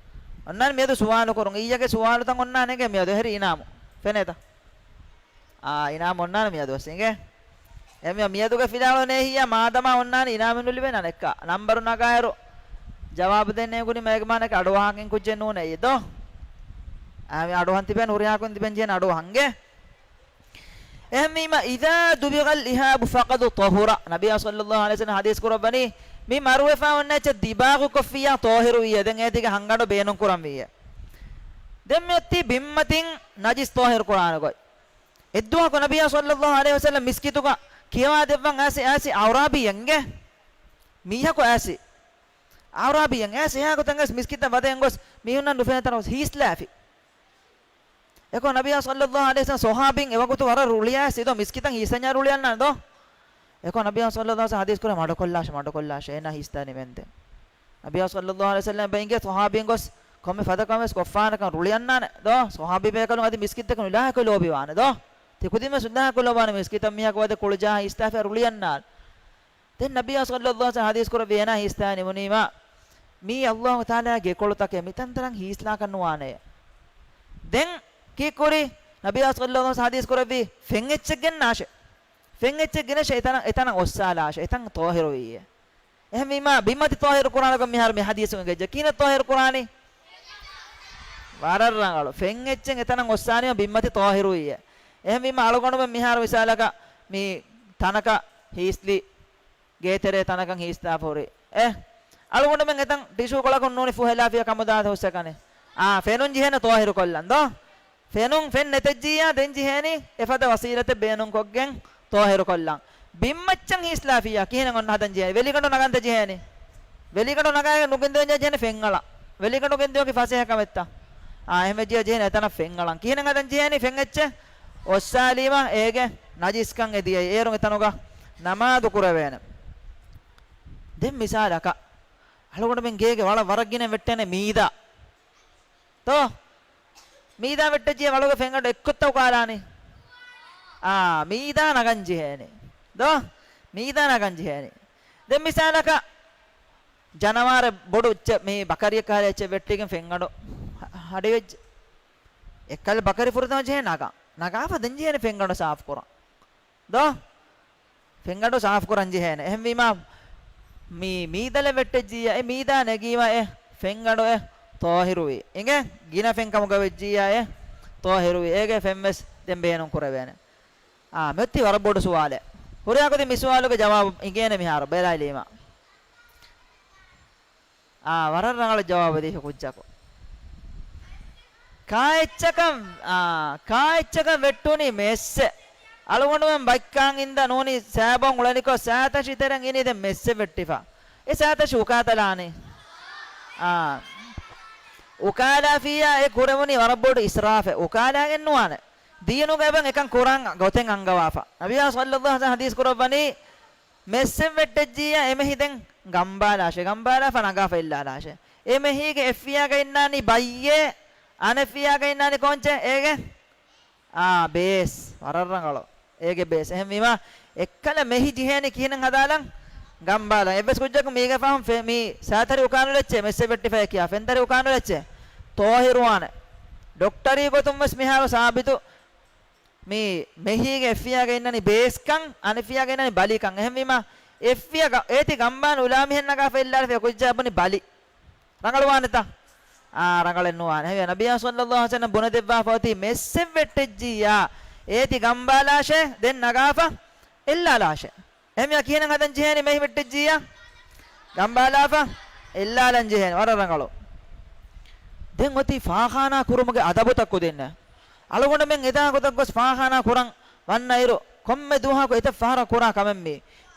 އޮންނާނެ މިއަދު ސުވާލު ކުރުން. އިއްޔެގެ ސުވާލުތައް އޮންނާނެ އިނގޭ މިއަދު. އެހެރީ އިނާމު. ފެނޭތަ؟ އާ، އިނާމު އޮންނާނެ މިއަދު ވެސް އިނގޭ. އެ މި-، މިއަދުގެ ފިލާވަޅު ނޭހިއްޔާ މާދަމާ އޮންނާނެ އިނާމެއް ނުލިބޭނެ އަނެއްކާ. ނަންބަރު ނަގާއިރު ޖަވާބު ދޭން ނޭނގުނީމަ އޭގެ މާނައަކީ އަޑުއަހާކަން ކުއްޖެއް ނޫނޭ އެއީ ދޯ؟ އާ، މި އަޑުއަހަން ތިބޭން ހުރިހާ ކުދިން ތިބޭން ޖެހޭނެ އަޑުއަހަން އިނގޭ. އެހެންވީމަ، "إذا دبغ الإهاب فقد طهر." ނަބިއްޔާ ޞައްލައްލާހު ޢަލައިހި ވަސައްލަމަ ޙަދީޘް ކުރައްވަނީ، މި މަރުވެފަ އޮންނަ އެއްޗެއް ދިބާޣު ކޮށްފިއްޔާ ޠާހިރު ވިއްޔަ. ދެން އޭތީގެ ހަންގަނޑު ބޭނުން ކުރަން ވިއްޔަ. ދެން މި އޮތީ ބިންމަތިން ނަޖިސް ޠާހިރު ކުރާނެ ގޮތް. އެއްދުވަހަކު ނަބިއްޔާ ޞައްލައްލާހު ޢަލައިހި ވަސައްލަމަ މިސްކިތުގަ ކިޔަވާ ދެއްވަން އައިސި، އައިސި އަޢުރާބީއެއް އިނގޭ. މީހަކު އައިސި. އަޢުރާބީއެއް އައިސި އެހާ ގޮތަށް އައިސް މިސްކިތަށް ވަދެގެން ގޮސް މީހުންނަށް ނުފެނޭ ތަނަށް ހީސްލާފި. އެކަމަކު ނަބިއްޔާ ޞައްލައްލާހު ޢަލައިހި ވަސައްލަމަ ޞަޙާބީން އެވަގުތު ވަރަށް ރުޅިއައިސް ދޯ، މިސްކިތަށް ހީސް އަންޏާ ރުޅިއަންނާނެ ދޯ. އެކަމަކު ނަބިއްޔާ ޞައްލައްލާހު ޢަލައިހި ވަސައްލަމަ ޙަދީޘް ކުރޭ މަޑުކޮށްލާށޭ، މަޑުކޮށްލާށޭ، އޭނާ ހީސްދާނީމެންދެން. ނަބިއްޔާ ޞައްލައްލާހު ޢަލައިހި ވަސައްލަމަ އެބަ އިނގޭ ޞަޙާބީން ގޮސް ކޮންމެ ފަދަ ކަމެއް ވެސް ކޮށްފާނެކަން ރުޅިއަންނާނެ ދޯ. ޞަޙާބީ ބޭކަލުން އަދި މިސްކިތްތަކުން އިލާހަކު ލޯބިވާނެ ދޯ. ތި ކުދިން ވެސް އިލާހަކު ލޯބިވާނެ މިސްކިތަށް މީހަކު ވަދެ ކުޅިޖަހާ ހީސްދާފިއްޔާ ރުޅިއަންނާނެ. ދެން ނަބިއްޔާ ޞައްލައްލާހު ޢަލައިހި ވަސައްލަމަ ޙަދީޘް ކުރެއްވި އޭނާ ހީސްދާނީ މުނީމާ، މީ ﷲ ތަޢާލާގެ ކޮޅުތަކެއް، މިތަންތަނަށް ހީސްލާކަށް ނުވާނެޔޭ. ދެން ކީއްކުރީ؟ ނަބިއްޔާ ޞައްލައްލާހު ޢަލައިހި ވަސައްލަމަ ޙަދީޘް ކުރެއްވީ ފެން އެއްޗެއް ގެންނާށޭ. ފެން އެއްޗެއް ގެނެއްށޭ، އެތަނަށް، އެތަނަށް އޮއްސާލާށޭ، އެތަން ޠާހިރު ވިއްޔޭ. އެހެންވީމާ، ބިންމަތި ޠާހިރު ކުރާނެކަން މިހާރު މި ޙަދީޘުން އެނގިއްޖެ. ކިހިނެއް ޠާހިރު ކުރާނީ؟ ވަރަށް ރަނގަޅު. ފެން އެއްޗެއް އެތަނަށް އޮއްސާނީމަ ބިންމަތި ޠާހިރު ވިއްޔޭ. އެހެންވީމާ، އަޅުގަނޑުމެން މިހާރު މިސާލަކަށް މި ތަނަކަށް ހީސްލި، ގޭތެރޭ ތަނަކަށް ހީސްދާފަ ހުރި. އެ، އަޅުގަނޑުމެން އެތަން ޓިޝޫ ކޮޅަކުން ނޫނީ ފުހެލާފިއްޔާ ކަމުދާތަ ހުސްއެކަނި. އާ، ފެނުން ޖެހޭނެ ޠާހިރު ކޮށްލަން ދޯ؟ ފެނުން ފެން ނެތެއްޖިއްޔާ ދެން ޖެހޭނީ އެފަދަ ވަސީލަތެއް ބޭނުންކޮށްގެން ޠާހިރުކޮށްލަން. ބިންމައްޗަށް ހީސްލާފިއްޔާ ކިހިނެއް އޮންނަ ހަދަން ޖެހޭނީ؟ ވެލިގަނޑު ނަގަންތަ ޖެހޭނީ؟ ވެލިގަނޑު ނަގާގެން ނުގެންދެވިއްޔާ ޖެހޭނީ ފެންއަޅަން. ވެލިގަނޑު ގެންދިޔުމަކީ ފަސޭހަ ކަމެއްތަ؟ އާ، އެހެންވެއްޖިއްޔާ ޖެހޭނީ އެތަނަށް ފެންއަޅަން. ކިހިނެއް ހަދަން ޖެހޭނީ؟ ފެން އެއްޗެއް އޮއްސާލީމަ އޭގެ ނަޖިސްކަން އެ ދިޔައީ. އޭރުން އެތަނުގަ ނަމާދު ކުރެވޭނެ. ދެން މިސާލަކަށް، އަޅުގަނޑުމެން ގޭގެ ވަޅަށް ވަރަށް ގިނަ ވެއްޓޭނެ މީދާ. ތޯ؟ މީދާ ވެއްޓެއްޖިއްޔާ ވަޅުގެ ފެންގަނޑު އެއްކޮށްތަ އުކާލާނީ؟ އާ، މީދާ ނަގަން ޖެހޭނެ. ދޯ؟ މީދާ ނަގަން ޖެހޭނެ. ދެން މިސާލަކަށް، ޖަނަވާރެއް ބޮޑު އެއްޗެއް، މި ބަކަރިއެއް ކަހަލަ އެއްޗެއް ވެއްޓިގެން ފެންގަނޑު ހަ-، ހަޑިވެއްޖެ. އެއްކަލަ ބަކަރި ފުރަތަމަ ޖެހޭ ނަގަން. ނަގާފަ ދެން ޖެހޭނެ ފެންގަނޑު ސާފު ކުރަން. ދޯ؟ ފެންގަނޑު ސާފުކުރަން ޖެހޭނެ. އެހެންވީމާ، މި މީދަލެއް ވެއްޓެއްޖިއްޔާ، އެ މީދާ ނެގީމާ އެ ފެންގަނޑު އެ ޠާހިރުވީ. އިނގޭ؟ ގިނަ ފެންކަމުގަ ވެއްޖިއްޔާ އެ ޠާހިރުވީ. އޭގެ ފެންވެސް ދެން ބޭނުން ކުރެވޭނެ. އާ، މިއޮތީ ވަރަށް ބޮޑު ސުވާލެއް. ހުރިހާ ކުދިން މި ސުވާލުގެ ޖަވާބު އިނގޭނެ މިހާރު ބެލާލީމާ. އާ، ވަރަށް ރަނގަޅަށް ޖަވާބު ދީފި ކުއްޖަކު. ކާއެއްޗަކަށް، އާ، ކާއެއްޗަކަށް ވެއްޓުނީ މެއްސެއް. އަޅުގަނޑުމެން ބައްކާން އިންދަ ނޫނީ ސާބޯން އުޅެނިކޮށް ސާތަށި ތެރެއިން އިނީ ދެން މެއްސެއް ވެއްޓިފަ. އެ ސާތަށި އުކާތަލާނީ. އާ. އުކާލާފިއްޔާ އެ ކުރެވުނީ ވަރަށް ބޮޑު އިސްރާފެއް. އުކާލާގެން ނުވާނެ. ދީނުގަ އެބަ އެކަން ކުރާން ގޮތެއް އަންގަވާފަ. ނަބިއްޔާ ޞައްލައްލާހު ޢަލައިހި ވަސައްލަމަ ޙަދީޘް ކުރައްވަނީ، މެއްސެއް ވެއްޓެއްޖިއްޔާ އެމެހި ދެން ގަނބާލާށޭ، ގަނބާލާފަ ނަގާފަ އެއްލާލާށޭ. އެމެހީގެ އެއްފިޔާގަ އިންނާނީ ބައްޔޭ، އަނެއްފިޔާގަ އިންނާނީ ކޯންޗެއް؟ އޭގެ، އާ، ބޭސް. ވަރަށް ރަނގަޅު. އޭގެ ބޭސް. އެހެންވީމާ، އެއްކަލަ މެހި ޖެހޭނީ ކިހިނެއް ހަދާލަން؟ ގަނބާލަން. އެއްވެސް ކުއްޖަކު މީގެ ފަހުން ފެ-، މީ ސާތަށި އުކާނުލެއްޗޭ، މެއްސެއް ވެއްޓިފައޭ ކިޔާ، ފެންތަށި އުކާނުލެއްޗޭ، ޠާހިރުވާނެ. ޑޮކްޓަރީ ގޮތުން ވެސް މިހާރު ސާބިތު މި މެހީގެ އެއްފިޔާގަ އިންނަނީ ބޭސްކަން، އަނެއްފިޔާގަ އިންނަނީ ބަލިކަން. އެހެންވީމާ، އެއްފިޔަ ގަ-، އޭތި ގަނބާން އުލާ މިހެން ނަގާފަ އެއްލާލިފަ ކުއްޖާ ބުނި ބަލި. ރަނގަޅުވާނެތަ؟ އާ، ރަނގަޅެއް ނުވާނެ. ހެވިޔަ ނަބިއްޔާ ޞައްލައްލާހު ޢަލައިހި ވަސައްލަމަ ބުނެދެއްވާފަ އޮތީ މެއްސެއް ވެއްޓެއްޖިއްޔާ، އޭތި ގަނބާލާށޭ، ދެން ނަގާފަ އެއްލާލާށޭ. އެހެންވިޔާ ކިހިނެއް ހަދަން ޖެހޭނީ މެހި ވެއްޓެއްޖިއްޔާ؟ ގަނބާލާފަ އެއްލާލަން ޖެހޭނެ. ވަރަށް ރަނގަޅު. ދެން އޮތީ ފާޚާނާ ކުރުމުގެ އަދަބުތައް ކުދިންނެއް. އަޅުގަނޑުމެން އެދާ ގޮތަށް ގޮސް ފާޚާނާ ކުރަން ވަންނައިރު، ކޮންމެ ދުވަހަކު އެތައް ފަހަރަށް ކުރާ ކަމެއް މީ.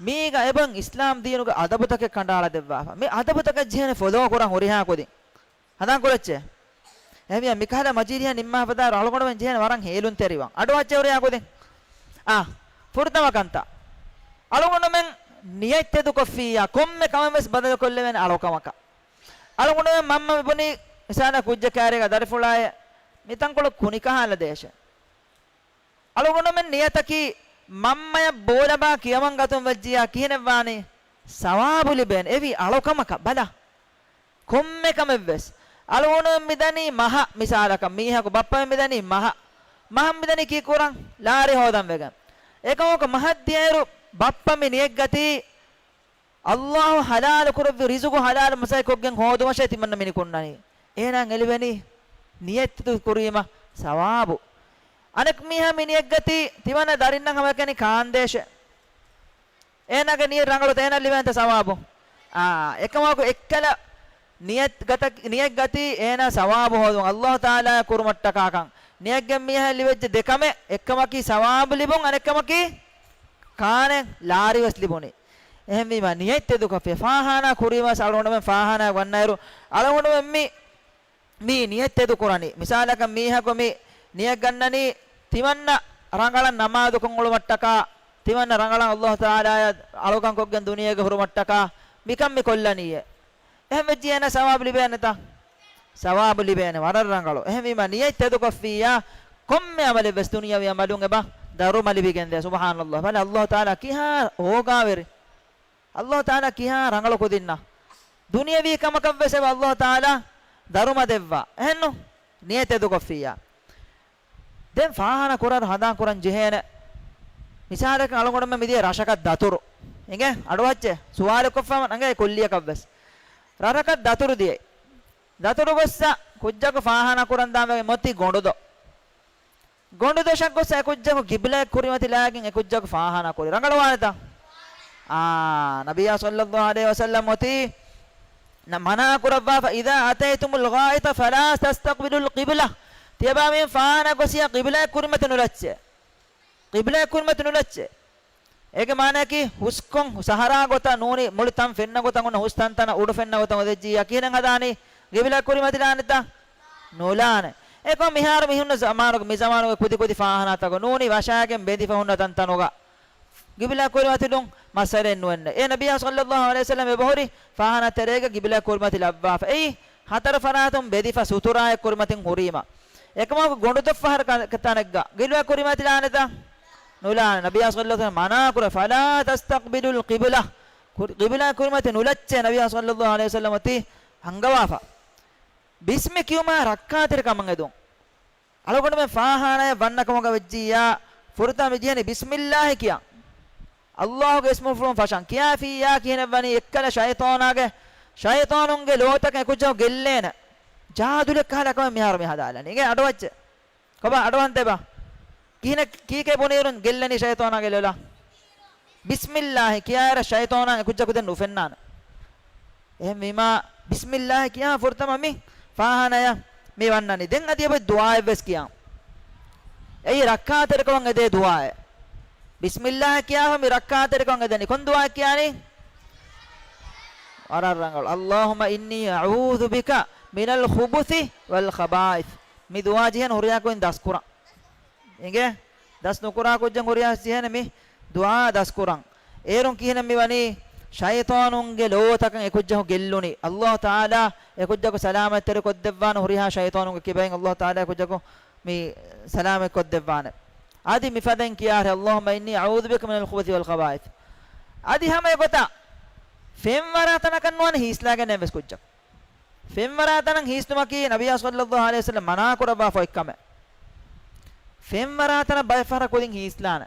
މީގަ އެބަ އިސްލާމް ދީނުގެ އަދަބުތަކެއް ކަނޑައަޅަ ދެއްވާފަ. މި އަދަބުތަކަށް ޖެހޭނެ ފޮލޯ ކުރަން ހުރިހާ ކުދިން. ހަނދާން ކުރައްޗޭ. އެހެންވިޔާ މިކަހަލަ މަޖިލީހަށް ނިންމާފަ ދާއިރު އަޅުގަނޑުމެން ޖެހޭނެ ވަރަށް ހޭލުންތެރިވާން. އަޑުއައްޗޭ ހުރިހާ ކުދިން. އާ، ފުރަތަމަ ކަންތައް. އަޅުގަނޑުމެން ނިޔަތް ތެދުކޮށްފިއްޔާ ކޮންމެ ކަމެއް ވެސް ބަދަލުކޮށްލެވޭނެ އަޅުކަމަކަށް. އަޅުގަނޑުމެން މަންމަ މި ބުނީ މިސާލަށް ކުއްޖެއް ކާރީގަ ދަރިފުޅާއޭ މި ތަންކޮޅު ކުނިކަހާލަ ދޭށޭ. އަޅުގަނޑުމެން ނިޔަތަކީ މަންމަޔަށް ބޯލަބާ ކިޔަވަން ގަތުން ވެއްޖިއްޔާ ކިހިނެއްވާނީ؟ ސަވާބު ލިބޭނެ. އެވީ އަޅުކަމަކަށް ބަލަ. ކޮންމެ ކަމެއްވެސް. އަޅުގަނޑުމެން މިދަނީ މަހަށް، މިސާލަކަށް މީހަކު ބައްޕަމެން މިދަނީ މަހަށް. މަހަށް މިދަނީ ކީކުރަން؟ ލާރި ހޯދަން ވެގެން. އެކަމަކު މަހަށް ދިޔައިރު ބައްޕަ މި ނިޔަތްގަތީ ﷲ ޙަލާލު ކުރެއްވި ރިޒުގު ޙަލާލު މަސައްކަތްކޮށްގެން ހޯދުމަށޭ ތިމަންނަ މި ނިކުންނަނީ. އޭނާއަށް އެ ލިބެނީ ނިޔަތްތެދު ކުރީމަ ސަވާބު. އަނެކް މީހާ މި ނިޔަތްގަތީ ތިމަންނަ ދަރިންނަށް ހަމައެކަނި ކާންދޭށޭ. އޭނާގެ ނިޔަތް ރަނގަޅުތަ؟ އޭނާ ލިބޭނެތަ ސަވާބު؟ އާ، އެކަމަކު އެއްކަލަ ނިޔަތް ގަތަ-، ނިޔަތް ގަތީ އޭނާ ސަވާބު ހޯދުން ﷲ ތަޢާލާއަށް ކުރުމަށްޓަކާކަން. ނިޔަތްގެން މީހާ ލިބެއްޖެ ދެ ކަމެއް، އެއްކަމަކީ ސަވާބު ލިބުން، އަނެއްކަމަކީ ކާނެ ލާރިވެސް ލިބުނީ. އެހެންވީމަ ނިޔަތް ތެދުކޮށްފި ފާޚާނާ ކުރީމަސް އަޅުގަނޑުމެން ފާޚާނާ ވަންނައިރު އަޅުގަނޑުމެން މި މީ ނިޔަތް ތެދު ކުރަނީ. މިސާލަކަށް މީހަކު މި ނިޔަތް ގަންނަނީ ތިމަންނަ ރަނގަޅަށް ނަމާދުކޮށް އުޅުމަށްޓަކާ، ތިމަންނަ ރަނގަޅަށް ﷲ ތަޢާލާއަށް އަޅުކަންކޮށްގެން ދުނިޔޭގަ ހުރުމަށްޓަކާ މިކަން މި ކޮށްލަނީއޭ. އެހެން ވެއްޖިއްޔާ އޭނަ ސަވާބު ލިބޭނެތަ؟ ސަވާބު ލިބޭނެ. ވަރަށް ރަނގަޅު. އެހެންވީމަ ނިޔަތް ތެދުކޮށްފިއްޔާ ކޮންމެ ޢަމަލެއް ވެސް ދުނިޔަވީ ޢަމަލުން އެބަ ދަރުމަ ލިބިގެންދޭ. ސުބްޙާނަﷲ. ބަލަ ﷲ ތަޢާލާ ކިހާ ހޯގާވެރި. ﷲ ތަޢާލާ ކިހާ ރަނގަޅު ކުދިންނަށް. ދުނިޔަވީ ކަމަކަށްވެސް އެބަ ﷲ ތަޢާލާ ދަރުމަ ދެއްވާ. އެހެންނު؟ ނިޔަތް ތެދުކޮށްފިއްޔާ. ދެން ފާޚާނާ ކުރާއިރު ހަނދާން ކުރަން ޖެހޭނެ. މިސާލަކަށް އަޅުގަނޑުމެން މިދިޔަ ރަށަކަށް ދަތުރު. އިނގޭ؟ އަޑުއައްޗޭ. ސުވާލެއް ކޮށްފަ ނަގޭ ކުއްލިއަކަށްވެސް. ރަށަކަށް ދަތުރު ދިޔައީ. ދަތުރު ގޮއްސަ ކުއްޖަކު ފާޚާނާ ކުރަން ދާން ވެގެން މޮތީ ގޮނޑުދޮށް. ގޮނޑުދޮށަށް ގޮއްސަ އެ ކުއްޖަކު ގިބްލައެއް ކުރިމަތިލާގެން އެ ކުއްޖަކު ފާޚާނާ ކުރި. ރަނގަޅުވާނެތަ؟ އާ، ނަބިއްޔާ ޞައްލައްލާހު ޢަލައިހި ވަސައްލަމް އޮތީ ނަ-، މަނާ ކުރައްވާފަ، "إذا أتيتم الغائط فلا تستقبلوا القبلة." ތިޔަބާ މީހުން ފާހާނާ ގޮސް ކިބްލާއަށް ކުރިމަތި ނުލައްޗޭ. ކިބްލާއަށް ކުރިމަތި ނުލައްޗޭ. އޭގެ މާނައަކީ ހުސްކޮން ސަހަރާ ގޮތަށް ނޫނީ މުޅި ތަން ފެންނަ ގޮތަށް އޮންނަ ހުސް ތަންތަނަށް އުޑު ފެންނަ ގޮތަށް އޮތްޖިއްޔާ ކިހިނެއް ހަދާނީ؟ ކިބްލާއަށް ކުރިމަތިލާނެތަ؟ ނުލާނެ. އެކަމް މިހާރު މި ހުންނަ ޒަމާނުގަ، މި ޒަމާނުގަ ކުދި ކުދި ފާހާނާތަކުން ނޫނީ ވަށާގެން ބެނދިފަ ހުންނަ ތަންތަނުގަ ކިބްލާ ކުރިމަތިލުން މައްސަލައެއް ނުވެންނެ. އޭ ނަބިއްޔާ ޞައްލައްލާހު ޢަލައިހި ވަސައްލަމް އެބަހުރި ފާހާނާ ތެރޭގަ ކިބްލާ ކުރިމަތިލައްވާފަ. އެއީ ހަތަރު ފަރާތުން ބެދިފަ ސުތުރާއެއް ކުރިމަތިން ހުރީމަ. އެކަމަކު ގޮނޑުދޮށް ފަހަރު ކަ-، ތަނެއްގަ ކިބްލާ ކުރިމަތިލާނެތަ؟ ނުލާނެ. ނަބިއްޔާ ޞައްލައްލާހު ޢަލައިހި ވަސައްލަމް މަނާ ކުރޭ، "ފަލާ ތަސްތަޤްބިލުލް ޤިބްލަ." ކުރި-، ޤިބްލާ ކުރިމަތި ނުލައްޗޭ ނަބިއްޔާ ޞައްލައްލާހު ޢަލައިހި ވަސައްލަމް އޮތީ އަންގަވާފަ. ބިސްމި ކިޔުމާ ރައްކާތެރިކަމަށް އެދުން. އަޅުގަނޑުމެން ފާހާނާއެއް ވަންނަ ކަމުގަ ވެއްޖިއްޔާ، ފުރަތަމަ މި ޖެހެނީ ބިސްމިއްލާހި ކިޔާ. އައްލާހުގެ އިސްމުފުޅުން ފަށަން. ކިޔާފިއްޔާ ކިހިނެއްވަނީ އެއްކަލަ ޝައިޠާނާގެ، ޝައިޠާނުންގެ ލޯތަކަށް އެކުއްޖަކު ގެއްލޭނެ. ޖާދުލެއް ކަހަލަ ކަމެއް މިހާރު މި ހަދާލަނީ. އިނގޭ އަޑުއައްޗެ. ކޮބާ އަޑުއަންތަ އެބާ؟ ކިހިނެއް ކީކޭ ބުނިއިރުން ގެއްލެނީ ޝައިޠާނާގެ ލޮލަށް؟ ބިސްމިއްލާހި ކިޔާއިރަށް ޝައިޠާނާ އެކުއްޖަކު ދެން ނުފެންނާނެ. އެހެންވީމާ، ބިސްމިއްލާހި ކިޔާ ފުރަތަމަ މި ފާހާނާޔަށް މި ވަންނަނީ. ދެން އަދި އެބަ ދުޢާއެއްވެސް ކިޔާ. އެއީ ރައްކާތެރިކަމަށް އެދޭ ދުޢާއެއް. ބިސްމިއްލާހި ކިޔާފަ މި ރައްކާތެރިކަމަށް އެދެނީ. ކޮން ދުޢާއެއް ކިޔާނީ؟ ވަރަށް ރަނގަޅު. "اللهم إني أعوذ بك من الخبث والخبائث." މި ދުޢާ ޖެހޭނެ ހުރިހާ ކުދިން ދަސްކުރަން. އިނގޭ؟ ދަސް ނުކުރާ ކުއްޖެއް ހުރިހާ ޖެހޭނެ މި ދުޢާ ދަސްކުރަން. އޭރުން ކިހިނެއް މިވަނީ؟ ޝައިޠާނުންގެ ލޯތަކަށް އެކުއްޖަކު ގެއްލުނީ. އައްލާހު ތަޢާލާ އެކުއްޖަކު ސަލާމަތްތެރި ކޮށްދެއްވާނެ ހުރިހާ ޝައިޠާނުންގެ ކިބައިން އައްލާހު ތަޢާލާ އެކުއްޖަކު މި ސަލާމަތް ކޮށްދެއްވާނެ. އަދި މިފަދައިން ކިޔާހެ، "اللهم إني أعوذ بك من الخبث والخبائث." އަދި ހަމަ އެގޮތަށް ފެންވަރާ ތަނަކަށް ނުވާނެ ހީސްލާގެން އެއްވެސް ކުއްޖަކު. ފެންވަރާ ތަނަށް ހީސްލުމަކީ ނަބިއްޔާ ޞައްލައްލާހު ޢަލައިހި ވަސައްލަމް މަނާ ކުރައްވާފަ އޮތް ކަމެއް. ފެންވަރާ ތަނަށް ބައެއް ފަހަރަށް ކުދިން ހީސްލާނެ.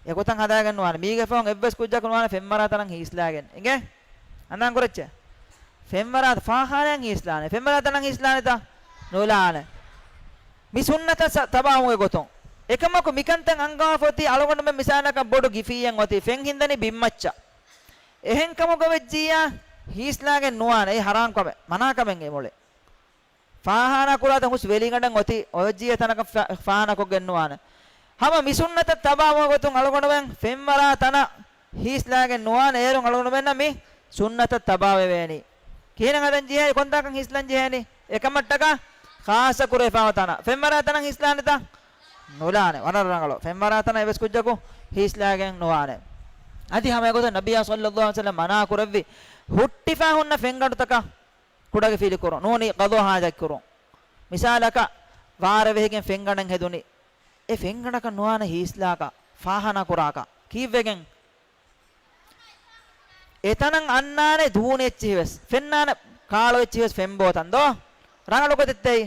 އެގޮތަށް ހަދާގެން ނުވާނެ. މީގެ ފަހުން އެއްވެސް ކުއްޖަކު ނުވާނެ ފެންވަރާ ތަނަށް ހީސްލާގެން. އިނގޭ؟ އަންނާން ކުރައްޗޭ. ފެންވަރާ ފާހާނާއަށް ހީސްލާނެ. ފެންވަރާ ތަނަށް ހީސްލާނެތަ؟ ނުލާނެ. މި ސުންނަތަށް ސަ-، ތަބާވުމުގެ ގޮތުން. އެކަމަކު މިކަންތައް އަންގާފަ އޮތީ އަޅުގަނޑުމެން މިސާލަކަށް ބޮޑު ގިފިއެއް އޮތީ ފެން ހިންދަނީ ބިންމައްޗަށް. އެހެން ކަމުގަ ވެއްޖިއްޔާ ހީސްލާގެން ނުވާނެ. އެ ހަރާން ކަމެއް، މަނާ ކަމެއް އެ މޮޅެއް. ފާހާނާ ކުރާތަން ހުސް ވެލިގަނޑަށް އޮތީ އޮތްޖިއްޔާ ތަނަކަށް ފާ-، ފާހާނާ ކޮށްގެން ނުވާނެ. ހަމަ މި ސުންނަތަށް ތަބާވުމުގެ ގޮތުން އަޅުގަނޑުމެން ފެންވަރާ ތަނަށް ހީސްލާގެން ނުވާނެ. އޭރުން އަޅުގަނޑުމެންނަށް މި ސުންނަތަށް ތަބާވެވޭނީ. ކިހިނެއް ހަދަން ޖެހޭ؟ ކޮންތާކަށް ހީސްލަން ޖެހޭނީ؟ އެކަމަށްޓަކާ ޚާއްޞަ ކުރެވިފާވާ ތަނަށް. ފެންވަރާ ތަނަށް ހީސްލާނެތަ؟ ނުލާނެ. ވަރަށް ރަނގަޅު. ފެންވަރާ ތަނަށް އެއްވެސް ކުއްޖަކު ހީސްލާގެން ނުވާނެ. އަދި ހަމަ އެގޮތަށް ނަބިއްޔާ ޞައްލައްލާހު ޢަލައިހި ވަސައްލަމް މަނާ ކުރެއްވި ހުއްޓިފަ ހުންނަ ފެންގަނޑުތަކަށް ކުޑަގެފިލި ކުރުން. ނޫނީ ޤަޟާ ޙާޖަތް ކުރުން. މިސާލަކަށް، ވާރޭ ވެހިގެން ފެންގަނޑެއް ހެދުނީ. އެ ފެންގަނޑަކަށް ނުވާނެ ހީސްލާކަށް، ފާހާނާ ކުރާކަށް. ކީއްވެގެން؟ އެތަނަށް އަންނާނެ ދޫނި އެއްޗިހިވެސް، ފެންނާނެ ކާޅު އެއްޗިހިވެސް ފެންބޯ ތަން ދޯ؟ ރަނގަޅު ގޮތެއްތައް.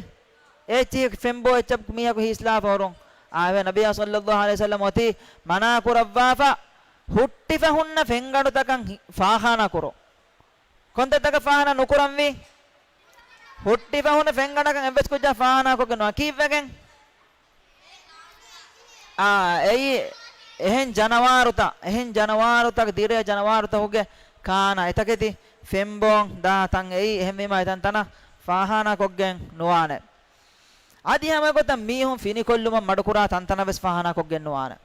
އެ އެއްޗިހި ފެންބޯ އެއްޗަށް މީހަކު ހީސްލާފަ ހުރުން. އާވެ ނަބިއްޔާ ޞައްލައްލާހު ޢަލައިހި ވަސައްލަމް އޮތީ މަނާ ކުރައްވާފަ ހުއްޓިފަ ހުންނަ ފެންގަނޑުތަކަށް ހި-، ފާހާނާ ކުރުން. ކޮންތައްތަކަށް ފާހާނާ ނުކުރަންވީ؟ ހުއްޓިފަ ހުންނަ ފެންގަނޑަކަށް އެއްވެސް ކުއްޖާ ފާހާނާ ކޮށްގެން ނުވާ. ކީއްވެގެން؟ އާ، އެއީ އެހެން ޖަނަވާރުތައް، އެހެން ޖަނަވާރުތައް، ދިރޭ ޖަނަވާރުތަކުގެ ކާނާ އެތަކެތި ފެންބޯން ދާ ތަން އެއީ. އެހެންވީމާ އެތަންތަނަށް ފާހާނާ ކޮށްގެން ނުވާނެ. އަދި ހަމަ އެގޮތަށް މީހުން ފިނިކޮށްލުމަށް މަޑުކުރާ ތަންތަނަށް ވެސް ފާހާނާ ކޮށްގެން ނުވާނެ.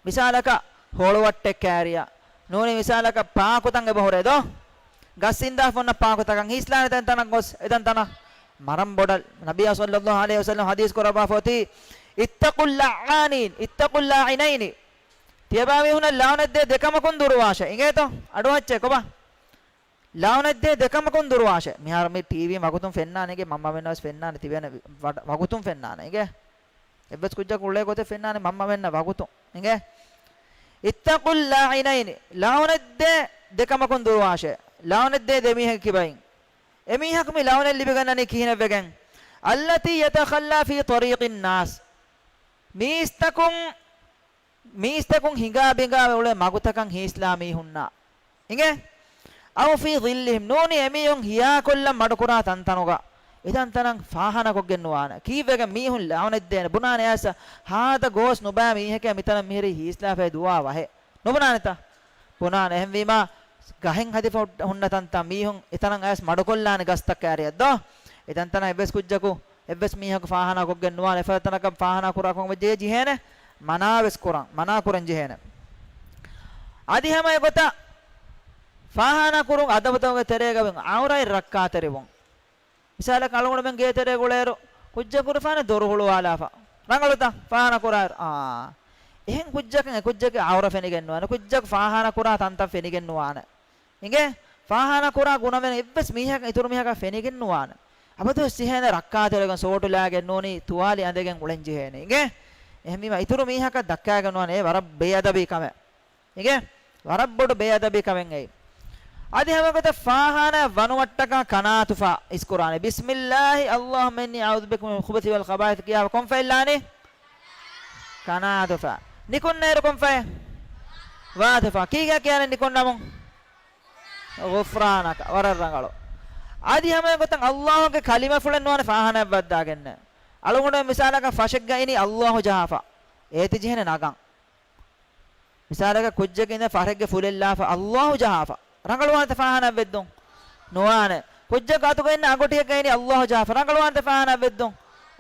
މިސާލަކަށް، ހޮޅުވައްޓެއް ކާރިއަށް ނޫނީ މިސާލަކަށް ޕާކުތަން އެބަ ހުރޭ ދޯ؟ ގަސް އިންދާފަ އޮންނަ ޕާކުތަކަށް ހީސްލާނެ އެތަން ތަނަށް ގޮސް، އެތަން ތަނަށް މަރަން ބޮޑަށް. ނަބިއްޔާ ޞައްލައްލާހު ޢަލައިހި ވަސައްލަމް ޙަދީޘް ކުރައްވާފަ އޮތީ، "اتقوا اللعانين، اتقوا اللاعنين." ތިޔަބާ މީހުންނަށް ލަޢުނަތްދޭ ދެކަމަކުން ދުރުވާށޭ. އިނގޭތޯ؟ އަޑުއައްޗޭ ކޮބާ؟ ލަޢުނަތްދޭ ދެކަމަކުން ދުރުވާށޭ. މިހާރު މި ޓީވީ ވަގުތުން ފެންނާނެ އިނގޭ، މަންމަމެންނަށް ވެސް ފެންނާނެ، ތިބޭނެ ވަ-، ވަގުތުން ފެންނާނެ އިނގޭ. އެއްވެސް ކުއްޖަކު އުޅޭ ގޮތެއް ފެންނާނެ މަންމަމެންނަށް ވަގުތުން އިނގޭ. اتقوا اللاعنين، ލަޢުނަތްދޭ ދެކަމަކުން ދުރުވާށޭ. ލަޢުނަތްދޭ ދެމީހެއް ކިބައިން. އެމީހަކު މި ލަޢުނަތް ލިބިގަންނަނީ ކިހިނެއްވެގެން؟ التي يتخلى في طريق الناس، މީސްތަކުން މީސްތަކުން ހިނގާ ބިނގާވެ އުޅޭ މަގުތަކަށް ހީސްލާ މީހުންނާ އިނގޭ؟ أو في ظلهم، ނޫނީ އެމީހުން ހިޔާކޮށްލަން މަޑުކުރާ ތަންތަނުގަ އެތަންތަނަށް ފާހާނާ ކޮށްގެން ނުވާނެ. ކީއްވެގެން މީހުން ލަޢުނަތްދޭނެ؟ ބުނާނެ އައިސް ހާދަ ގޯސް ނުބައި މީހެކޭ މިތަނަށް މިހިރީ ހީސްލާފައި ދުވާ ވަހެއް. ނުބުނާނެތަ؟ ބުނާނެ. އެހެންވީމާ ގަހެއް ހަދިފަ ހުއް-، ހުންނަ ތަންތަން މީހުން އެތަނަށް އައިސް މަޑުކޮށްލާނެ ގަސްތައް ކާރިއަށް ދޯ؟ އެތަންތަނަށް އެއްވެސް ކުއްޖަކު އެއްވެސް މީހަކު ފާހާނާ ކޮށްގެން ނުވާނެ. އެފަދަ ތަނަކަށް ފާހާނާ ކުރާ ކަމަށް ވެއްޖެ ޖެހޭނެ، މަނާވެސް ކުރަން، މަނާ ކުރަން ޖެހޭނެ. އަދި ހަމަ އެގޮތަށް ފާހާނާ ކުރުން އަދަބުތަކުގެ ތެރޭގަ އައުރަތް ރައްކާތެރިވުން. މިސާލަކަށް އަޅުގަނޑުމެން ގޭތެރޭ ގުޅޭއިރު ކުއްޖަކު ކުރެފާނެ ދޮރު ހުޅުވާލާފަ. ރަނގަޅުތަ؟ ފާހާނާ ކުރާއިރު. އާ. އެހެން ކުއްޖަކަށް އެ ކުއްޖަކީ އައުރަ ފެނިގެން ނުވާނެ. ކުއްޖަކު ފާހާނާ ކުރާ ތަންތަން ފެނިގެން ނުވާނެ. އިނގޭ؟ ފާހާނާ ކުރާ ގުނަވެރިން އެއްވެސް މީހަކަށް އިތުރު މީހަކަށް ފެނިގެން ނުވާނެ. އަބަދުވެސް ޖެހޭނެ ރައްކާތެރިވެގެން ސޯޓު ލާގެން ނޫނީ ތުވާލި އަނދެގެން އުޅެން ޖެހޭނެ. އިނގޭ؟ އެހެންވީމަ އިތުރު މީހަކަށް ދައްކާގެން ނުވާނެ. އެ ވަރަށް ބޭއަދަބީ ކަމެއް. އިނގޭ؟ ވަރަށް ބޮޑު ބޭއަދަބީ ކަމެއް އެއީ. އަދި ހަމަ ގޮތަށް ފާހާނާ ވަނުމަށްޓަކާ ކަނާތުފާ އިސްކުރާނެ. بسم الله اللهم إني أعوذ بك من الخبث والخبائث ކިޔާފަ ކޮންފައި ލާނީ؟ ކަނާތުފާ. ނިކުންނައިރު ކޮންފައެއް؟ ވާތުފާ. ކީކޭ ކިޔާނެ ނިކުންނަމުން؟ غفرانك. ވަރަށް ރަނގަޅު. އަދި ހަމަ ގޮތަށް އައްލާހުގެ ކަލިމަފުޅެއް ނުވާނެ ފާހާނާއަށް ވައްދާގެންނެއް. އަޅުގަނޑު މިސާލަކަށް ފަށެއްގަ އިނީ އައްލާހު ޖަހާފަ. އޭތި ޖެހޭނެ ނަގަން. މިސާލަކަށް ކުއްޖެއްގެ އިނދެ ފަށެއްގެ ފުލެއްލާފަ އައްލާހު ޖަހާފަ. ރަނގަޅުވާނެތަ ފާހާނާއަށް ވެއްދުން؟ ނުވާނެ. ކުއްޖަކު އަތުގަ އިންނަ އަނގޮޓިއެއްގަ އިނީ އައްލާހު ޖަހާފަ. ރަނގަޅުވާނެތަ ފާހާނާއަށް ވެއްދުން؟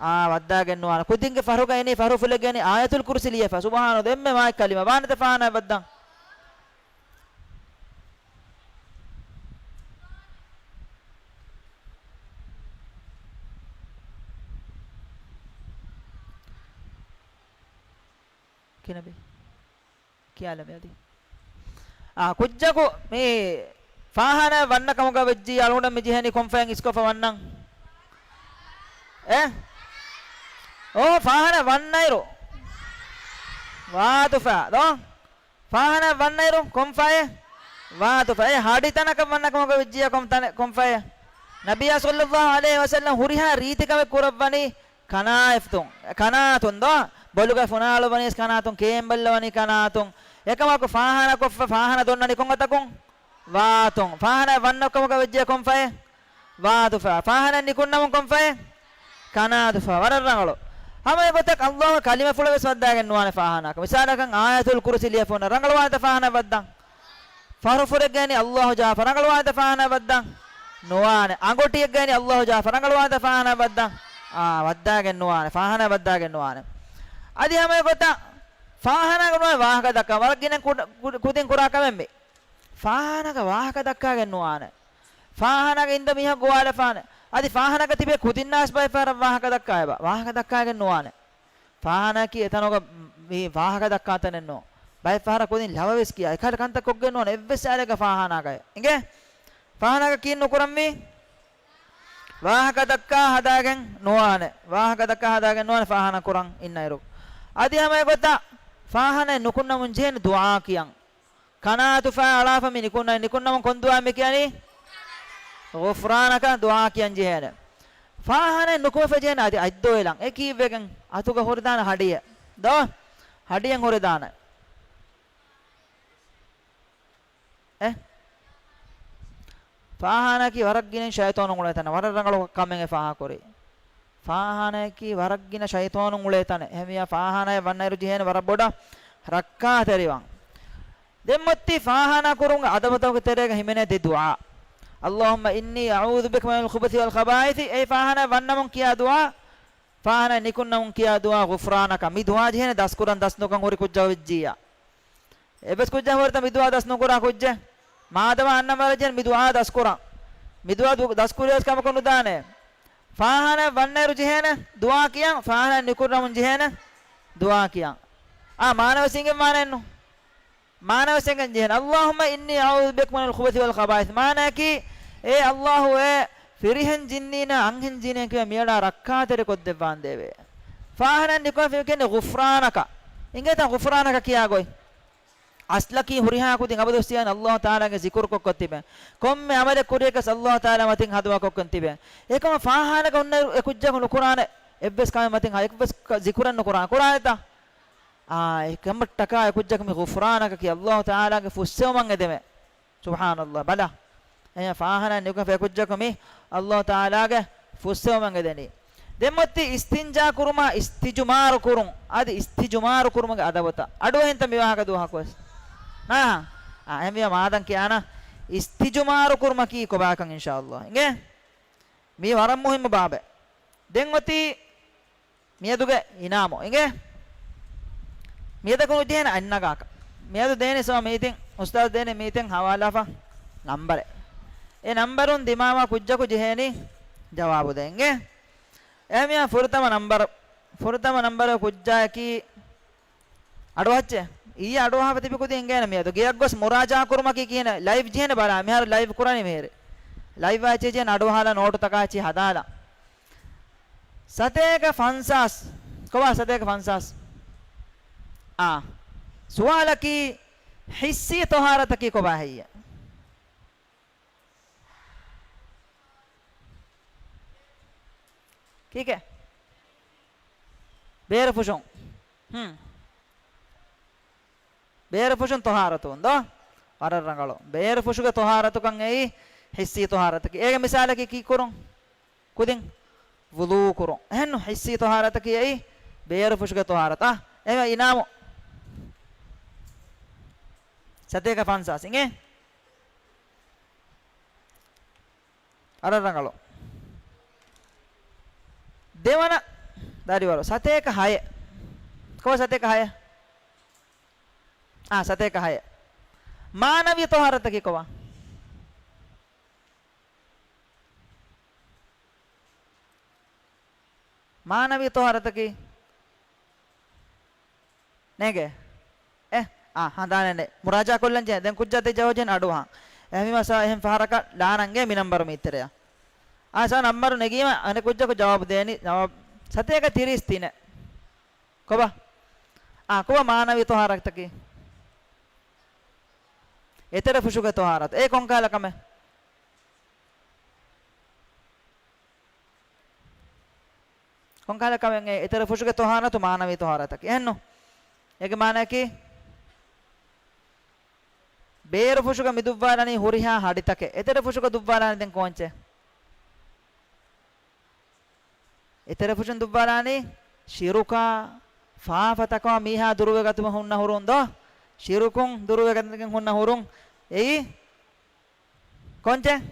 އާ، ވައްދާގެން ނުވާނެ. ކުދިންގެ ފަހުގަ އިނީ ފަހު ފުލެއްގަ އިނީ އާޔަތުލް ކުރުސި ލިޔެފަ. ސުބްޙާނަﷲ، އެންމެ މާތް ކަލިމަ. ވާނެތަ ފާހާނާއަށް ވައްދަން؟ ކިނަބި؟ ކިޔާލަމޭ އަދި. އާ، ކުއްޖަކު މި ފާހާނާ ވަންނަ ކަމުގަ ވެއްޖިއްޔާ އަޅުގަނޑަށް މި ޖެހެނީ ކޮންފައެއް އިސްކޮށްފަ ވަންނަން؟ އޭ؟ އޯ، ފާހާނާ ވަންނައިރު. ވާތުފާ، ދޯ؟ ފާހާނާ ވަންނައިރު ކޮންފައެއް؟ ވާތުފާ. އޭ، ހަޑި ތަނަކަށް ވަންނަ ކަމުގަ ވެއްޖިއްޔާ ކޮން ތަނެއް، ކޮންފައެއް؟ ނަބިއްޔާ ޞައްލައްލާހު ޢަލައިހި ވަސައްލަމް ހުރިހާ ރީތިކަމެއް ކުރައްވަނީ ކަނާތުން، ކަނާތުން ދޯ؟ ބޮލުގަ ފުނާލަވަނީސް ކަނާތުން، ކޭނބައްލަވަނީ ކަނާތުން. އެކަމަކު ފާހާނާ ކޮށްފަ، ފާހާނާ ދޮންނަނީ ކޮން އަތަކުން؟ ވާތުން. ފާހާނާ ވަންނަ ކަމުގަ ވެއްޖެ ކޮންފައެއް؟ ވާތުފާ. ފާހާނާ ނިކުންނަމުން ކޮންފައެއް؟ ކަނާތުފާ. ވަރަށް ރަނގަޅު. ހަމަ އެގޮތަށް އައްލާހު ކަލިމަފުޅެއް ވެސް ވައްދާގެން ނުވާނެ ފާހާނާއަކަށް. މިސާލަކަށް އާޔަތުލް ކުރުސި ލިޔެފަ އޮންނަ ރަނގަޅުވާނެތަ ފާހާނާ ވައްދަން؟ ފަހުރުފުރެއްގައި އައްލާހު ޖަހާފަ. ރަނގަޅުވާނެތަ ފާހާނާ ވައްދަން؟ ނުވާނެ. އަނގޮޓިއެއްގައި އައްލާހު ޖަހާފަ. ރަނގަޅުވާނެތަ ފާހާނާ ވައްދަން؟ އާ، ވައްދާގެން ނުވާނެ. ފާހާނާ ވައްދާގެން ނުވާނެ. އަދި ހަމަ އެގޮތަށް ފާހާނާގެ ނުވާ ވާހަކަ ދައްކާ. ވަރަށް ގިނަ ކުޑަ-، ކު-، ކުދިން ކުރާ ކަމެއް މި. ފާހާނާގެ ވާހަކަ ދައްކާގެން ނުވާނެ. ފާހާނާގެ އިންދަ މީހަކު ގޮވާލަފާނެ. އަދި ފާހާނާގެ ތިބޭ ކުދިންނާސް ބައެއް ފަހަރަށް ވާހަކަ ދައްކާ އެބަ. ވާހަކަ ދައްކާގެން ނުވާނެ. ފާހާނާއަކީ އެތަނުގަ މި ވާހަކަ ދައްކާ ތަނެއް ނޫން. ބައެއް ފަހަރަށް ކުދިން ލަވަވެސް ކިޔާ. އެކަހަލަ ކަންތައް ކޮށްގެން ނުވާނެ. އެއްވެސް އާލެއްގަ ފާހާނާގައި. އިނގޭ؟ ފާހާނާގަ ކީއް ނުކުރަންވީ؟ ވާހަކަ ދައްކާ ހަދާގެން ނުވާނެ. ވާހަކަ ދައްކާ ހަދާގެން ނުވާނެ ފާހާނާ ކުރަން އިންނައިރު. އަދި ހަމަ އެގޮތަށް ފާހާނާ ނުކުންނަމުން ޖެހޭނެ ދުޢާ ކިޔަން. ކަނާތުފާ އަޅާފަ މި ނިކުންނަ-، ނިކުންނަމުން ކޮން ދުޢާ މި ކިޔަނީ؟ ޣުފްރާނަކަށް ދުޢާ ކިޔަން ޖެހޭނެ. ފާހާނާ ނުކުމެފަ ޖެހޭނެ އަދި އަތްދޮވެލަން. އެ ކީއްވެގެން؟ އަތުގަ ހުރެދާނެ ހަޑިއެއް. ދޯ؟ ހަޑިއެއް ހުރެދާނެ. އެ؟ ފާހާނާއަކީ ވަރަށް ގިނަ ޝައިޠާނުން އުޅޭ ތަނެއް. ވަރަށް ރަނގަޅު ކަމެއް އެ ފާހަގަކުރީ. ފާހާނާއަކީ ވަރަށް ގިނަ ޝައިޠާނުން އުޅޭ ތަނެއް. އެހެންވިޔާ ފާހާނާއަށް ވަންނައިރު ޖެހޭނެ ވަރަށް ބޮޑަށް ރައްކާތެރިވާން. ދެން މޮއްތި ފާހާނާ ކުރުމުގެ އަދަބުތަކުގެ ތެރޭގަ ހިމެނޭ ދެ ދުޢާ. اللهم إني أعوذ بك من الخبث والخبائث. އެ ފާހާނާ ވަންނަމުން ކިޔާ ދުޢާ، ފާހާނާ ނިކުންނަމުން ކިޔާ ދުޢާ، ޣުފްރާނަކަށް. މި ދުޢާ ޖެހޭނެ ދަސްކުރަން ދަސްނުކަން ހުރި ކުއްޖާ ވެއްޖިއްޔާ. އެއްވެސް ކުއްޖެއް ހުރެތަ މި ދުޢާ ދަސް ނުކުރާ ކުއްޖެއް؟ މާދަމާ އަންނަ މަރަޖެން މި ދުޢާ ދަސްކުރަން. މި ދުޢާ ދު-، ދަސްކުރިޔަސް ކަމަކު ނުދާނެ. ފާހާނާ ވަންނައިރު ޖެހޭނެ ދުޢާ ކިޔަން، ފާހާނާ ނިކުންނަމުން ޖެހޭނެ ދުޢާ ކިޔަން. އާ، މާނަވެސް އިނގެން ވާނެއްނު. މާނަވެސް އެނގެން ޖެހޭނެ. اللهم إني أعوذ بك من الخبث والخبائث. މާނައަކީ، އޭ އައްލާހު، އޭ ފިރިހެން ޖިންނީންނާ އަންހެން ޖިންނިއެއް ކިޔާ މިއަޅާ ރައްކާތެރި ކޮށްދެއްވާނދޭވެ. ފާހާނާ ނިކުމެފަ ކިޔަނީ ޣުފްރާނަކަށް. އިނގޭތަ ޣުފްރާނަކަށް ކިޔާ ގޮތް؟ އަސްލަކީ ހުރިހާ ކުދިން އަބަދުވެސް ތިޔަން އައްލާހު ތަޢާލާގެ ޒިކުރު ކޮށްކޮށް ތިބެން. ކޮންމެ ޢަމަލެއް ކުރިޔަކަސް އައްލާހު ތަޢާލާ މަތިން ހަދުމަ ކޮށްކޮށް ތިބެން. އެކަމަ ފާހާނާގަ އޮންނައިރު އެ ކުއްޖަކު ނުކުރާނެ އެއްވެސް ކަމެއް މަތިން އެއްވެސް ކަ-، ޒިކުރެއް ނުކުރާ، ކުރާނެތަ؟ އާ، އެކަމަށްޓަކާ އެ ކުއްޖަކު މި ޣުފްރާނަކަކީ އައްލާހު ތަޢާލާގެ ފުއްސެވުމަށް އެދެމެ. ސުބްޙާނައްލާހް. ބަލަ. އެހެން ފާހާނާ ނިކުމެފަ އެ ކުއްޖަކު މި އައްލާހު ތަޢާލާގެ ފުއްސެވުމަށް އެދެނީ. ދެން މޮއްތި އިސްތިންޖާ ކުރުމާ އިސްތިޖުމާރު ކުރުން. އަދި އިސްތިޖުމާރު ކުރުމުގެ އަދަބުތައް. އަޑުއެހިންތަ މި ވާހަކަ ދުވަހަކުވެސް؟ ނާ. އާ، އެހެންވިޔާ މާދަން ކިޔާނަ އިސްތިޖުމާރު ކުރުމަކީ ކޮބާކަން އިންޝާއައްލާހް. އިނގޭ؟ މީ ވަރަށް މުހިއްމު ބާބެއް. ދެން އޮތީ މިއަދުގެ އިނާމު އިނގޭ. މިއަދަކު ނުޖެހޭނެ އަތް ނަގާކަށް. މިއަދު ދޭނެ ސޯ މީތިން، އުސްތާޒު ދޭނެ މީތިން ހަވާލާފަ ނަންބަރެއް. އެ ނަންބަރުން ދިމާވާ ކުއްޖަކު ޖެހޭނީ ޖަވާބު ދޭން އިނގޭ. އެހެންވީމަ ފުރަތަމަ ނަންބަރު، ފުރަތަމަ ނަންބަރު ކުއްޖާއަކީ އަޑުއަހައްޗޭ. އިއްޔެ އަޑުއަހާފަ ތިބި ކުދިން އިނގޭނެ މިއަދު. ގެޔަށް ގޮސް މުރާޖާ ކުރުމަކީ ކިހިނެއް؟ ލައިވް ޖެހޭނެ ބަލާ. މިހާރު ލައިވް ކުރަނީ މިހިރި. ލައިވް އާ އެއްޗެއް ޖެހޭނެ އަޑުއަހާލާ ނޯޓުތަކާ އެއްޗެއް ހަދާލާ. ސަތޭކަ ފަންސާސް. ކޮބާ ސަތޭކަ ފަންސާސް؟ އާ. ސުވާލަކީ ހިއްސީ ތޮހާރަތަކީ ކޮބާ ހެއްޔޭ؟ ކީކޭ؟ ބޭރު ފުށުން. ހުން. ބޭރު ފުށުން ތޮހާރަތުން ދޯ؟ ވަރަށް ރަނގަޅު. ބޭރު ފުށުގެ ތޮހާރަތުކަން އެއީ ހިއްސީ ތޮހާރަތަކީ. އޭގެ މިސާލަކީ ކީއްކުރުން؟ ކުދިން ވުޟޫ ކުރުން. އެހެންނު ހިއްސީ ތޮހާރަތަކީ އެއީ ބޭރު ފުށުގެ ތޮހާރަތާ. އެހެން އިނާމު ސަތޭކަ ފަންސާސް އިނގޭ. ވަރަށް ރަނގަޅު. ދެވަނަ ދަރިވަރު ސަތޭކަ ހައެއް. ކޮބާ ސަތޭކަ ހައެއް؟ އާ، ސަތޭކަ ހައެއް. މާނަވީ ތޮހާރަތަކީ ކޮބާ؟ މާނަވީ ތޮހާރަތަކީ ނޭނގޭ. އެ، އާ، ހަނދާނެއް ނެތް. މުރާޖާ ކޮށްލަން ޖެހޭ. ދެން ކުއްޖާ ދެ ޖަވާބު ޖެހޭނެ އަޑުއަހަން. އެހެންވީމަ ސާ އެހެން ފަހަރަކަށް ލާނަންގޭ މި ނަންބަރު މި ތެރެއަށް. އާ، ސާ ނަންބަރު ނެގީމަ އަނެއް ކުއްޖަކު ޖަވާބު ދޭނީ. ޖަވާބު ސަތޭކަ ތިރީސް ތިނެއް. ކޮބާ؟ އާ، ކޮބާ މާނަވީ ތޮހާރަތަކީ؟ އެތެރެ ފުށުގެ ތޮހާރަތު. އޭ ކޮންކަހަލަ ކަމެއް؟ ކޮންކަހަލަ ކަމެއް އެ އެތެރެ ފުށުގެ ތޮހާރަތު މާނަވީ ތޮހާރަތަކީ؟ އެހެންނު؟ އޭގެ މާނައަކީ ބޭރު ފުށުގަ މި ދުއްވާލާނީ ހުރިހާ ހަޑިތަކެއް. އެތެރެ ފުށުގަ ދުއްވާލާނީ ދެން ކޯންޗެއް؟ އެތެރެ ފުށުން ދުއްވާލާނީ ޝިރުކާ، ފާފަތަކާ މީހާ ދުރުވެގަތުމަށް ހުންނަ ހުރުން ދޯ؟ ޝިރުކުން ދުރުވެގަތުމަށް ހުންނަ ހުރުން. އެއީ ކޮންޗެއް؟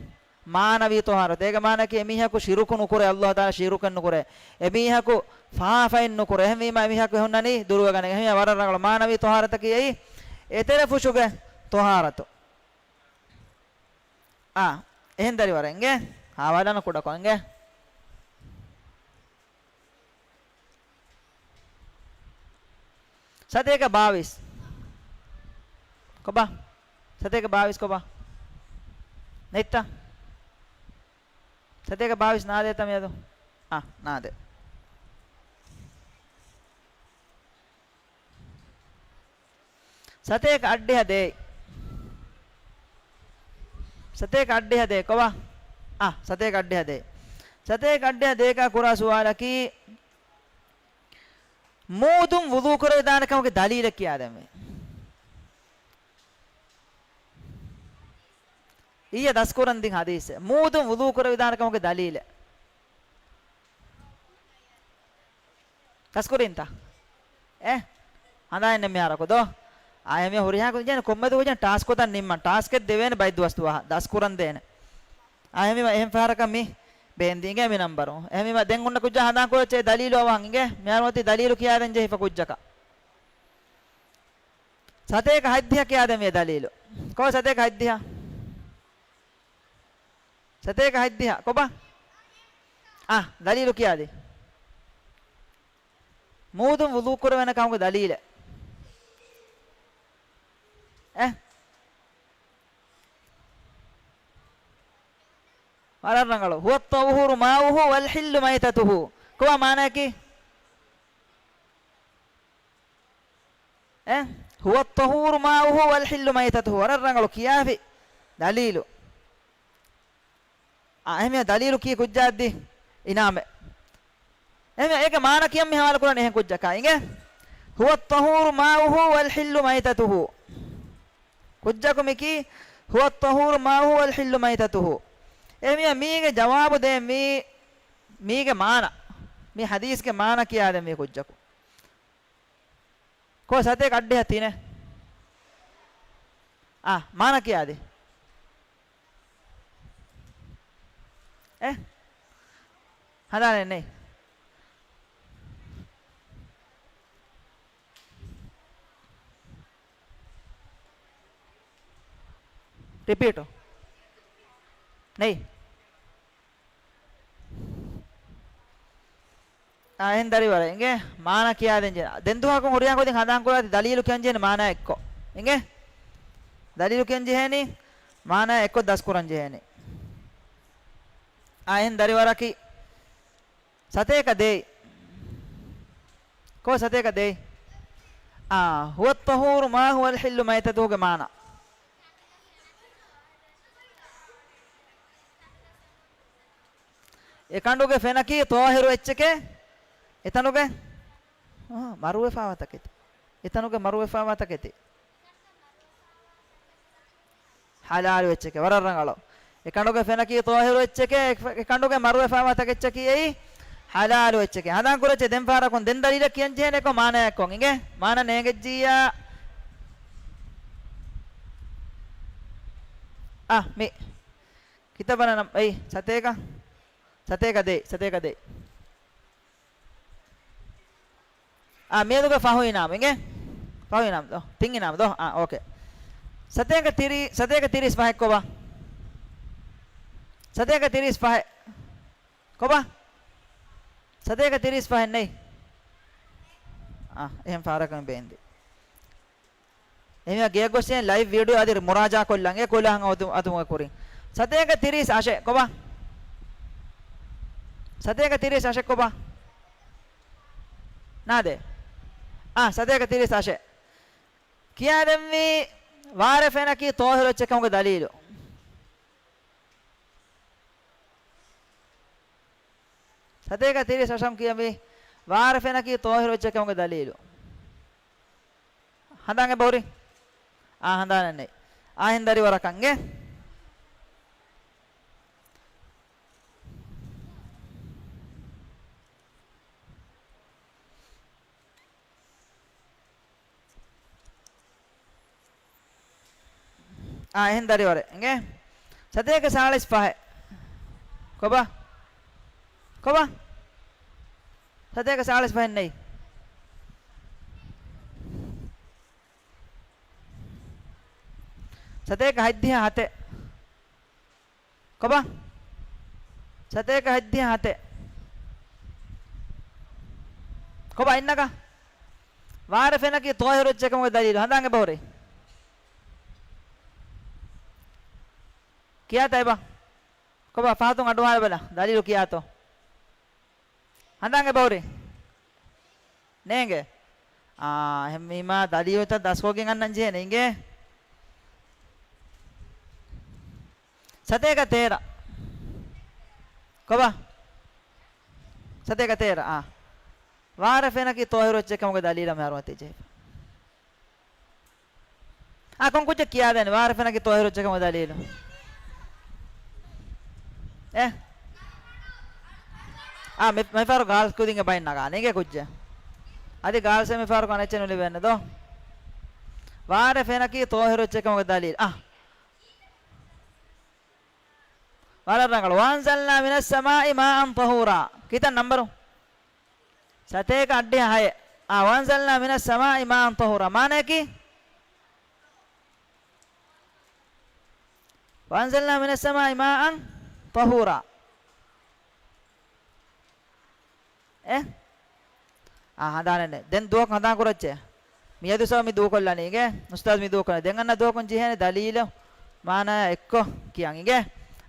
މާނަވީ ތޮހާރަތު. އޭގެ މާނައަކީ އެމީހަކު ޝިރުކު ނުކުރޭ، އައްލާހު ތަޢާލާ ޝިރުކެއް ނުކުރޭ. އެމީހަކު ފާފައެއް ނުކުރޭ. އެހެންވީމަ އެމީހަކު ހުންނަނީ ދުރުވެގަނެ. އެހެންވީމަ ވަރަށް ރަނގަޅު. މާނަވީ ތޮހާރަތަކީ އެއީ އެތެރެ ފުށުގެ ތޮހާރަތު. އާ، އެހެން ދަރިވަރެއް އިނގޭ. ހާވާލާނަ ކުޑަކޮށް އިނގޭ. ސަތޭކަ ބާވީސް. ކޮބާ؟ ސަތޭކަ ބާވީސް ކޮބާ؟ ނެތްތަ؟ ސަތޭކަ ބާވީސް ނާދޭތަ މިއަދު؟ އާ، ނާދޭ. ސަތޭކަ އަށްޑިހަ ދޭއް. ސަތޭކަ އަށްޑިހަ ދޭއް ކޮބާ؟ އާ، ސަތޭކަ އަށްޑިހަ ދޭއް. ސަތޭކަ އަށްޑިހަ ދޭކާ ކުރާ ސުވާލަކީ، މޫދުން ވުޟޫ ކުރެވިދާނެ ކަމުގެ ދަލީލެއް ކިޔާދެންވީ. އިއްޔެ ދަސްކުރަން ދިން ހަދީސެއް. މޫދުން ވުޟޫ ކުރެވިދާނެ ކަމުގެ ދަލީލެއް. ދަސްކުރީންތަ؟ އެ؟ ހަނދާނެއް މިހާރަކު ދޯ؟ އާ، އެހެންވީމަ ހުރިހާ ކުދިން ކޮންމެ ދުވަހު ޓާސްކް ކޮށްދަން ނިންމަން. ޓާސްކެއް ދެވޭނެ ބައެއް ދުވަސް ދުވަހަށް ދަސްކުރަން ދޭނެ. އާ، އެހެންވީމަ އެހެން ފަހަރަކަށް މި ބޭންދީގެ މި ނަންބަރު. އެހެންވީމަ ދެން އޮންނަ ކުއްޖާ ހަނދާން ކުރައްޗޭ ދަލީލު އަވަހަށް އިނގޭ. މިހާރު އޮތީ ދަލީލު ކިޔާދޭން ޖެހިފަ ކުއްޖަކަށް. ސަތޭކަ ހަތްދިހަ ކިޔާދެންވީ ދަލީލު. ކޮބާ ސަތޭކަ ހަތްދިހަ؟ ސަތޭކަ ހަތްދިހަ ކޮބާ؟ އާ، ދަލީލު ކިޔާދޭ. މޫދުން ވުޟޫ ކުރެވޭނެ ކަމުގެ ދަލީލެއް. އެ؟ ވަރަށް ރަނގަޅު. هو الطهور ماؤه والحل ميتته. ކޮބާ މާނައަކީ؟ އެ؟ هو الطهور ماؤه والحل ميتته. ވަރަށް ރަނގަޅު ކިޔާފި ދަލީލު. އާ، އެހެންވީމަ ދަލީލު ކީ ކުއްޖާއަށްދީ އިނާމެއް. އެހެންވީމަ އޭގެ މާނަ ކިޔަން މި ހަވާލު ކުރަނީ އެހެން ކުއްޖަކާ އިނގޭ. هو الطهور ماؤه والحل ميتته. ކުއްޖަކު މިކީ، هو الطهور ماؤه والحل ميتته. އެހެންވީމަ މީގެ ޖަވާބު ދޭންވީ، މީގެ މާނަ، މި ހަދީސްގެ މާނަ ކިޔާދެންވީ ކުއްޖަކު. ކޮބާ ސަތޭކަ އަށްޑިހަ ތިނެއް. އާ، މާނަ ކިޔާދޭ. އެ؟ ހަނދާނެއް ނެތް. ރިޕީޓު. ނެތް. އާ، އެހެން ދަރިވަރަށް އިނގޭ މާނަ ކިޔާދޭން ޖެހޭ. ދެން ދުވަހަކުން ހުރިހާ ގޮތެއް ހަނދާން ކުރާތި ދަލީލު ކިޔަން ޖެހޭނެ މާނަ އެއްކޮށް. އިނގޭ؟ ދަލީލު ކިޔަން ޖެހޭނީ މާނަ އެއްކޮށް ދަސްކުރަން ޖެހޭނީ. އާ، އެހެން ދަރިވަރަކީ ސަތޭކަ ދޭއް. ކޯ ސަތޭކަ ދޭއް؟ އާ، ހުވައްތަހޫރު މާ ހުވަލް ޙިއްލު މައިތަތުހުގެ މާނަ. އެކަނޑުގެ ފެނަކީ ޠާހިރު އެއްޗެކޭ. އެތަނުގެ، އާ، މަރުވެފާވާ ތަކެތި. އެތަނުގެ މަރުވެފާވާ ތަކެތި. ޙަލާލު އެއްޗެކޭ، ވަރަށް ރަނގަޅު. އެކަނޑުގެ ފެނަކީ ޠާހިރު އެއްޗެކޭ، އެ، އެކަނޑުގެ މަރުވެފާވާ ތަކެއްޗަކީ އެއީ ޙަލާލު އެއްޗެކޭ. ހަނދާން ކުރައްޗޭ ދެން ފަހަރަކުން ދެން ދަލީލަށް ކިޔަން ޖެހޭނެ އެއްކޮށް މާނައަށް އެއްކޮށް. އިނގޭ؟ މާނަ ނޭނގެއްޖިއްޔާ. އާ، މި ކިތައް ބަލަނަމް އެއީ ސަތޭކަ، ސަތޭކަ ދޭއް، ސަތޭކަ ދޭއް. އާ، މިއަދުގެ ފަހު އިނާމު އިނގޭ؟ ފަހު އިނާމު ދޯ؟ ތިން އިނާމު ދޯ؟ އާ، އޯކޭ. ސަތޭކަ ތިރީ، ސަތޭކަ ތިރީސް ފަހެއް ކޮބާ؟ ސަތޭކަ ތިރީސް ފަހެއް ކޮބާ؟ ސަތޭކަ ތިރީސް ފަހެއް ނެތް. އާ، އެހެން ފަހަރަކަށް ބޭންދި. އެހެންވެ ގެޔަށް ގޮސް ލައިވް ވީޑިއޯ އަދި މުރާޖާ ކޮށްލަން އެ ކުލަހަން އަތު، އަތުމުގެ ކުރިން. ސަތޭކަ ތިރީސް އަށެއް ކޮބާ؟ ސަތޭކަ ތިރީސް އަށެއް ކޮބާ؟ ނާދޭ. އާ، ސަތޭކަ ތިރީސް އަށެއް. ކިޔާދެންވީ ވާރެ ފެނަކީ ޠާހިރު އެއްޗެއް ކަމުގެ ދަލީލު. ސަތޭކަ ތިރީސް އަށަށް ކިޔަންވީ ވާރެ ފެނަކީ ޠާހިރު އެއްޗެއް ކަމުގެ ދަލީލު. ހަނދާން އެބަހުރި؟ އާ، ހަނދާނެއް ނެތް. އާ، އެހެން ދަރިވަރަކަށް އިނގޭ. އާ، އެހެން ދަރިވަރެއް އިނގޭ. ސަތޭކަ ސާޅީސް ފަހެއް. ކޮބާ؟ ކޮބާ؟ ސަތޭކަ ސާޅީސް ފަހެއް ނެތް. ސަތޭކަ ހަތްދިހަ ހަތެއް. ކޮބާ؟ ސަތޭކަ ހަތްދިހަ ހަތެއް. ކޮބާ އިންނަކަ؟ ވާރެ ފެނަކީ ޠާހިރު އެއްޗެއް ކަމުގެ ދަލީލު. ހަނދާން އެބަހުރި؟ ކިޔާތަ އެބަ؟ ކޮބާ ފަހަތުން އަޑުއަހާލަބަލަ. ދަލީލު ކިޔާތޯ؟ ހަނދާން އެބަހުރި؟ ނޭނގެ. އާ، އެހެންވީމާ ދަލީލުތައް ދަސްކޮށްގެން އަންނަން ޖެހޭނެ އިނގޭ. ސަތޭކަ ތޭރަ. ކޮބާ؟ ސަތޭކަ ތޭރަ، އާ. ވާރެ ފެނަކީ ޠާހިރު އެއްޗެއް ކަމުގެ ދަލީލަށް މިހާރު އަތި ޖެހިފަ. އާ، ކޮން ކުއްޖެއް ކިޔާދޭނެ؟ ވާރެ ފެނަކީ ޠާހިރު އެއްޗެއް ކަމުގެ ދަލީލު. އެ؟ އާ، މި، މިފަހަރު ގާލްސް ކުދިންގެ ބައިން ނަގާނެ. އިނގޭ ކުއްޖެއް. އަދި ގާލްސް މިފަހަރު ކަނެއްޗެއް ނުލިބޭނެ ދޯ. ވާރެ ފެނަކީ ޠާހިރު އެއްޗެއް ކަމުގެ ދަލީލު. އާ. ވަރަށް ރަނގަޅު. وأنزلنا من السماء ماء طهورا. ކިތައް ނަންބަރު؟ ސަތޭކަ އަށްޑިހަ ހައެއް. އާ، وأنزلنا من السماء ماء طهورا. މާނައަކީ؟ وأنزلنا من السماء ماء طهورا. އެ؟ އާ، ހަނދާނެއް ނެތް. ދެން ދުވަހަކު ހަނދާން ކުރައްޗޭ. މިއަދު ސަބަ މި ދޫކޮށްލަނީގެ. އުސްތާޒް މި ދޫކޮށްލަނީ. ދެން އަންނަ ދުވަހަކުން ޖެހޭނެ ދަލީލު މާނަ އެއްކޮށް ކިޔަން އިނގޭ.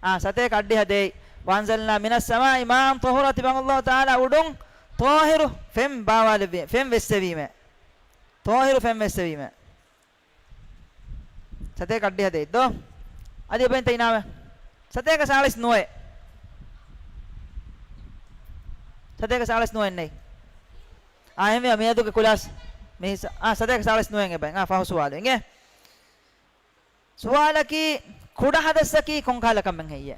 އާ، ސަތޭކަ އަށްޑިހަ ދޭއް. وأنزلنا من السماء ماء طهورا. ތިމަން ﷲ ތަޢާލާ އުޑުން ޠާހިރު ފެން ބާވާލެއްވީ، ފެން ވެއްސެވީމޭ. ޠާހިރު ފެން ވެއްސެވީމޭ. ސަތޭކަ އަށްޑިހަ ދޭއް ދޯ؟ އަދި އެބައިންތަ އިނާމެއް؟ ސަތޭކަ ސާޅީސް ނުވައެއް. ސަތޭކަ ސާޅީސް ނުވައެއް ނެތް. އާ، އެހެންވެ މިއަދުގެ ކުލާސް މި ސަ-، އާ، ސަތޭކަ ސާޅީސް ނުވައެއް އެބައި. އާ، ފަހު ސުވާލު އިނގޭ. ސުވާލަކީ، ކުޑަ ހަދަސްއަކީ ކޮންކަހަލަ ކަމެއް ހެއްޔޭ؟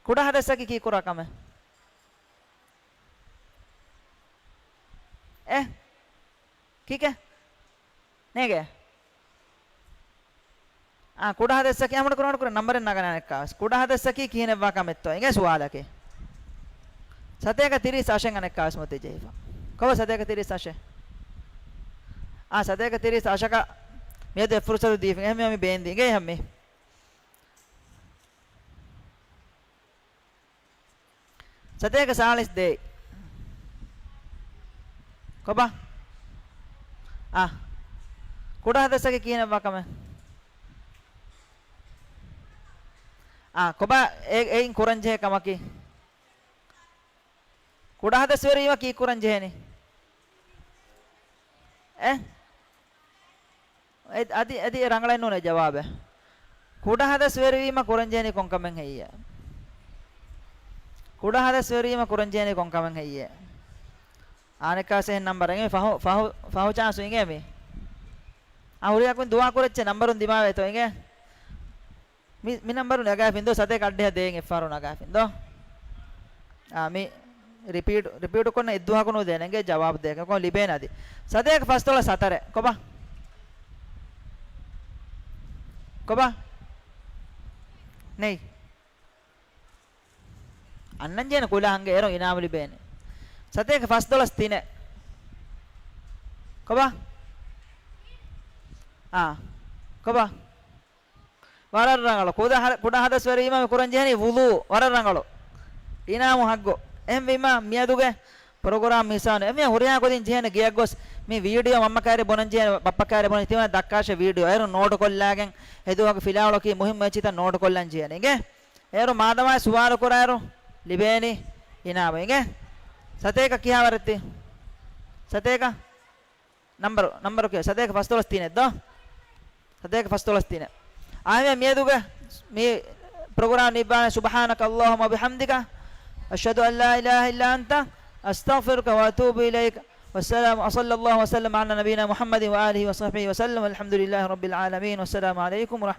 ކުޑަ ހަދަސްއަކީ ކީކުރާ ކަމެއް؟ އެ؟ ކީކޭ؟ ނޭގޭ؟ އާ، ކުޑަ ހަދަސްއަކީ އަމަޑު ކުރާން ކުރެ ނަންބަރެއް ނަގަނެ އަނެއްކާވެސް. ކުޑަ ހަދަސްއަކީ ކިހިނެއްވާ ކަމެއްތޯ؟ އިނގޭ ސުވާލަކީ. ސަތޭކަ ތިރީސް އަށެއް އަނެއްކާވެސް މުތި ޖެހިފަ. ކޮބާ ސަތޭކަ ތިރީސް އަށެއް؟ އާ، ސަތޭކަ ތިރީސް އަށަކަށް މިއަދު އެ ފުރުސަތު ދީފިން. އެހެންވީމަ މި ބޭންދީ. އިނގޭ ހަމީ. ސަތޭކަ ސާޅީސް ދޭއް. ކޮބާ؟ އާ. ކުޑަ ހަދަސްއަކީ ކިހިނެއްވާ ކަމެއް؟ އާ، ކޮބާ އެ-، އެއިން ކުރަންޖެހޭ ކަމަކީ؟ ކުޑަ ހަދަސްވެރިވީމަ ކީއްކުރަން ޖެހޭނީ؟ އެ؟ އެ-، އަދި، އަދި އެ ރަނގަޅެއް ނޫނޭ ޖަވާބެއް. ކުޑަ ހަދަސްވެރިވީމަ ކުރަންޖެހޭނީ ކޮންކަމެއް ހެއްޔޭ؟ ކުޑަ ހަދަސްވެރިވީމަ ކުރަންޖެހޭނީ ކޮންކަމެއް ހެއްޔޭ؟ އާނެކާސް އެހެން ނަންބަރެއް އިނގޭ ފަހު، ފަހު، ފަހު ޗާންސު އިނގޭ މީ. އާ، ހުރިހާ ކުން ދުވާ ކުރެއްޗެ ނަންބަރުން ދިމާވޭތޯ އިނގޭ؟ މި، މި ނަންބަރު ނަގާފިން ދޯ، ސަތޭކަ އައްޑިހަ ދޭން އެއްފަހަރު ނަގާފިން ދޯ. އާ، މި ރިޕީޓް، ރިޕީޓު ކޮށްނަ އެއްދުވަހަކު ނުދޭނެ އިނގޭ ޖަވާބު ދޭކަށް ކޮން ލިބޭނެ އަދި. ސަތޭކަ ފަސްދޮޅަސް ހަތަރެއް. ކޮބާ؟ ކޮބާ؟ ނެތް. އަންނަން ޖެހޭނެ ކުލާ ހަންގެ އޭރު އިނާމު ލިބޭނެ. ސަތޭކަ ފަސްދޮޅަސް ތިނެއް. ކޮބާ؟ އާ. ކޮބާ؟ ވަރަށް ރަނގަޅު. ކުޑަ ހަ-، ކުޑަ ހަދަސްވެރިވީމަ މި ކުރަން ޖެހެނީ ވުޟޫ. ވަރަށް ރަނގަޅު. އިނާމު ހައްގު. އެހެންވީމަ މިއަދުގެ ޕްރޮގްރާމް މިސާނު. އެހެންވީމަ ހުރިހާ ކުދިން ޖެހޭނެ ގެޔަށް ގޮސް މި ވީޑިއޯ މަންމަ ކައިރި ބުނަން ޖެހޭނެ، ބައްޕަ ކައިރި ބުނަން ތިމާ ދައްކާށޭ ވީޑިއޯ. އޭރު ނޯޓު ކޮށްލާގެން އެދުވަހުގެ ފިލާވަޅަކީ މުހިއްމު އެއްޗިތައް ނޯޓު ކޮށްލަން ޖެހޭނެ އިނގޭ. އޭރު މާދަމާ ސުވާލު ކުރާއިރު ލިބޭނީ އިނާމު އިނގޭ. ސަތޭކަ ކިހާ ވަރެއް ތި؟ ސަތޭކަ؟ ނަންބަރު، ނަންބަރު ކިޔާ. ސަތޭކަ ފަސްދޮޅަސް ތިނެއް ދޯ؟ ސަތޭކަ ފަސްދޮޅަސް ތިނެއް. އާއެ، މިއަދުގެ މި ޕްރޮގްރާމް ނިއްބާނެ. سبحانك اللهم وبحمدك، أشهد أن لا إله إلا أنت، أستغفرك وأتوب إليك. والسلام، وصلى الله وسلم على نبينا محمد وآله وصحبه وسلم. والحمد لله رب العالمين. والسلام عليكم ورحمة الله.